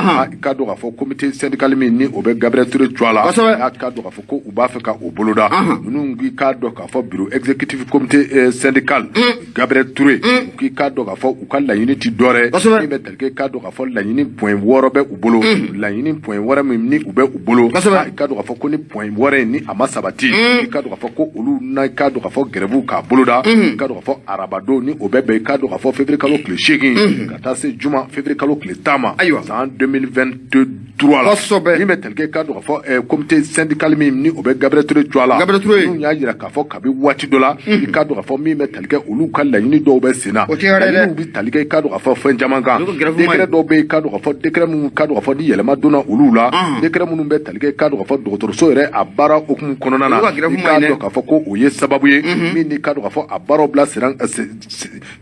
k'a dɔn k'a fɔ comité syndical min ni o bɛ Gabriel Touré jɔ a la, k'a dɔn k'a fɔ ko u b'a fɛ ka o boloda. Ninnu k'i k'a dɔn k'a fɔ bureau exécutif comité syndical Gabriel Touré, u k'i k'a dɔn k'a fɔ u ka laɲini ti dɔwɛrɛ min bɛ tali kɛ k'a dɔn k'a fɔ laɲini point 6 bɛ u bolo. Laɲini point 6 min ni u bɛ u bolo, i k'a dɔn k'a fɔ ko ni point 6 in ni a ma sabati, i k'a dɔn k'a fɔ ko olu na i k'a dɔn k'a fɔ grève k'a boloda, i k'a dɔn k'a fɔ arabadon ni o bɛ bɛn i k'a dɔn k'a fɔ février kalo tile 8 ka taa se juma février kalo tile 10 ma san 2023 la. Min bɛ tali kɛ k'a dɔn k'a fɔ comité syndical min ni o bɛ Gabriel Touré jɔ a la, minnu y'a jira k'a fɔ kabi waati dɔ la, i k'a dɔn k'a fɔ min bɛ tali kɛ olu ka laɲini dɔw bɛ sen na. Laɲiniw bɛ tali kɛ i k'a dɔn k'a fɔ fɛn caman kan. Décret dɔw bɛ yen, i k'a dɔn k'a fɔ décret minnu k'a dɔn k'a fɔ ni yɛlɛma donna olu la, décret minnu bɛ tali kɛ i k'a dɔn k'a fɔ dɔgɔtɔrɔso yɛrɛ a baara hukumu kɔnɔna na, i k'a dɔn k'a fɔ ko o ye sababu ye min ni k'a dɔn k'a fɔ a baaraw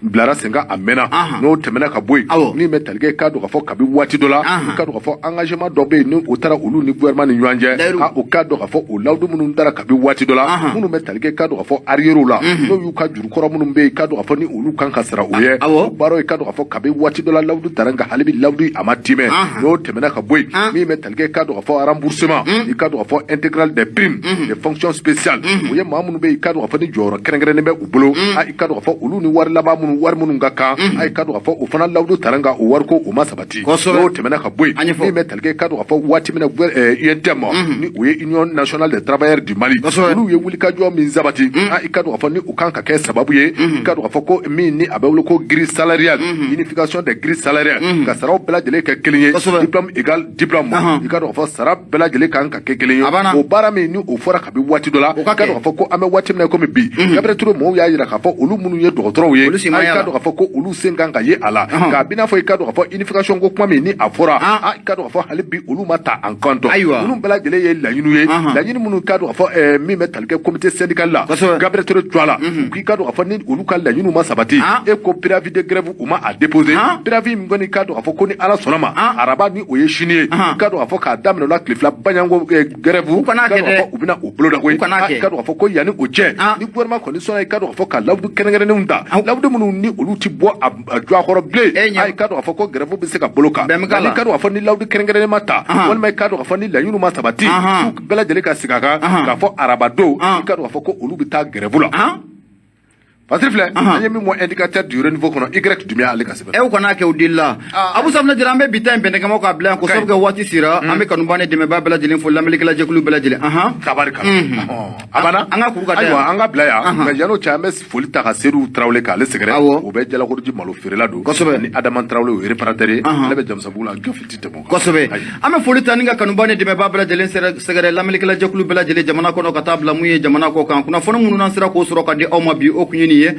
bilara sen kan a mɛnna. N'o tɛmɛna ka bɔ yen, min bɛ tali kɛ k'a dɔn k'a fɔ kabi waati dɔ la, i k'a dɔn k'a fɔ engagement dɔ bɛ yen ni o taara olu ni gouvernement ni ɲɔgɔn cɛ, o k'a dɔn k'a fɔ o layidu minnu taara kabi waati dɔ la, minnu bɛ tali kɛ k'a dɔn k'a fɔ arriérés la, n'o y'u ka jurukɔrɔ minnu bɛ yen, k'a dɔn k'a fɔ ni olu kan ka sara u ye, o baaraw, i k'a dɔn k'a fɔ kabi waati dɔ la layidu tara, nka hali bi layidu a ma timɛ. N'o tɛmɛna ka bɔ yen, min bɛ tali kɛ k'a dɔn k'a fɔ remboursement, i k'a dɔn k'a fɔ intégral des primes de fonction spéciale, o ye maa minnu bɛ yen, i k'a dɔn k'a fɔ ni jɔyɔrɔ kɛrɛnkɛrɛnnen bɛ u bolo, i k'a dɔn k'a fɔ olu ni wari laban minnu wari minnu ka kan, a i k'a dɔn k'a fɔ o fana layidu tara, nka o wariko o ma sabati. N'o tɛmɛna ka bɔ yen, min bɛ tali kɛ k'a dɔn k'a fɔ waati min na UNTM, ni o ye Union nationale des travailleurs du Mali, olu ye wulikajɔ min sabati, i k'a dɔn k'a fɔ ni o kan ka kɛ sababu ye, i k'a dɔn k'a fɔ ko min ni a bɛ wele ko grille salariale, unification des grilles salariales, ka saraw bɛɛ lajɛlen kɛ kelen ye, diplôme égal diplôme, i k'a dɔn k'a fɔ sara bɛɛ lajɛlen kan ka kɛ kelen ye. O baara min ni o fɔra kabi waati dɔ la, i k'a dɔn k'a fɔ ko an bɛ waati min na komi bi, Gabriel Touré mɔgɔw y'a jira k'a fɔ olu minnu ye dɔgɔtɔrɔw ye, i k'a dɔn k'a fɔ ko olu sen kan ka ye a la, k'a bɛna fɔ i k'a dɔn k'a fɔ unification ko kuma min ni a fɔra, i k'a dɔn k'a fɔ hali bi olu ma ta en compte. Ninnu bɛɛ lajɛlen ye laɲiniw ye, laɲini minnu k'a dɔn k'a fɔ min bɛ tali kɛ comité syndical la Gabriel Touré jɔ a la, k'i k'a dɔn k'a fɔ ni olu ka laɲiniw ma sabati, e ko préavis de grève u ma a déposé, préavis min kɔni k'a dɔn k'a fɔ ko ni Ala sɔnna ma, araba ni o ye sini ye, i k'a dɔn k'a fɔ k'a daminɛ o la tile 2 baɲanko grève, u k'a dɔn k'a fɔ u bɛna o boloda koyi. I k'a dɔn k'a fɔ ko yanni o cɛ, ni gouvernement kɔni sɔnna, i k'a dɔn k'a fɔ ka layidu kɛrɛnkɛrɛnnenw ta, layidu minnu ni olu ti bɔ a jɔ a kɔrɔ bilen, i k'a dɔn k'a fɔ ko grève bɛ se ka bolo kan. I k'a dɔn k'a fɔ ni layidu kɛrɛnkɛrɛnnen ma ta, walima i k'a dɔn k'a fɔ ni laɲiniw ma sabati, k'u bɛɛ lajɛlen ka sigi a kan k'a fɔ araba don, i k'a dɔn k'a fɔ ko olu bɛ taa grève la. Fasiri filɛ, an ye min bɔ Indicateur du Renouveau kɔnɔ, Y Doumbia ale ka sɛbɛn. Ew kana kɛ o deli la. Abu Safunɛ Jara, an bɛ bi ta in bɛntɛkɛmaw k'a bila yan ko sabu kɛ waati sera. An bɛ kanubaa ni dɛmɛbaa bɛɛ lajɛlen fo, lamɛnnikɛla jɛkulu bɛɛ lajɛlen, ahan. Tabarikala, a banna. An ka kuru ka da yan. Ayiwa, an ka bila yan, nka yan'o cɛ, an bɛ foli ta ka Sedu Tarawele k'ale sɛgɛrɛ. O bɛ Jalakɔrɔji malo feerela don. Ni Adama Tarawele, o ye réparateur ye, ale bɛ Jamusabugu la, gafe ti tɛmɛ o kan. Kosɛbɛ. An bɛ foli ta ni ka kanubaa ni dɛmɛbaa bɛɛ lajɛlen sɛgɛrɛ, lamɛnnikɛla jɛkulu bɛɛ lajɛlen, jamana kɔnɔ ka taa bila mun ye jamana kɔ kan. Kunnafoni minnu n'an sera k'o sɔrɔ ka di aw ma bi, o kun ye nin ye.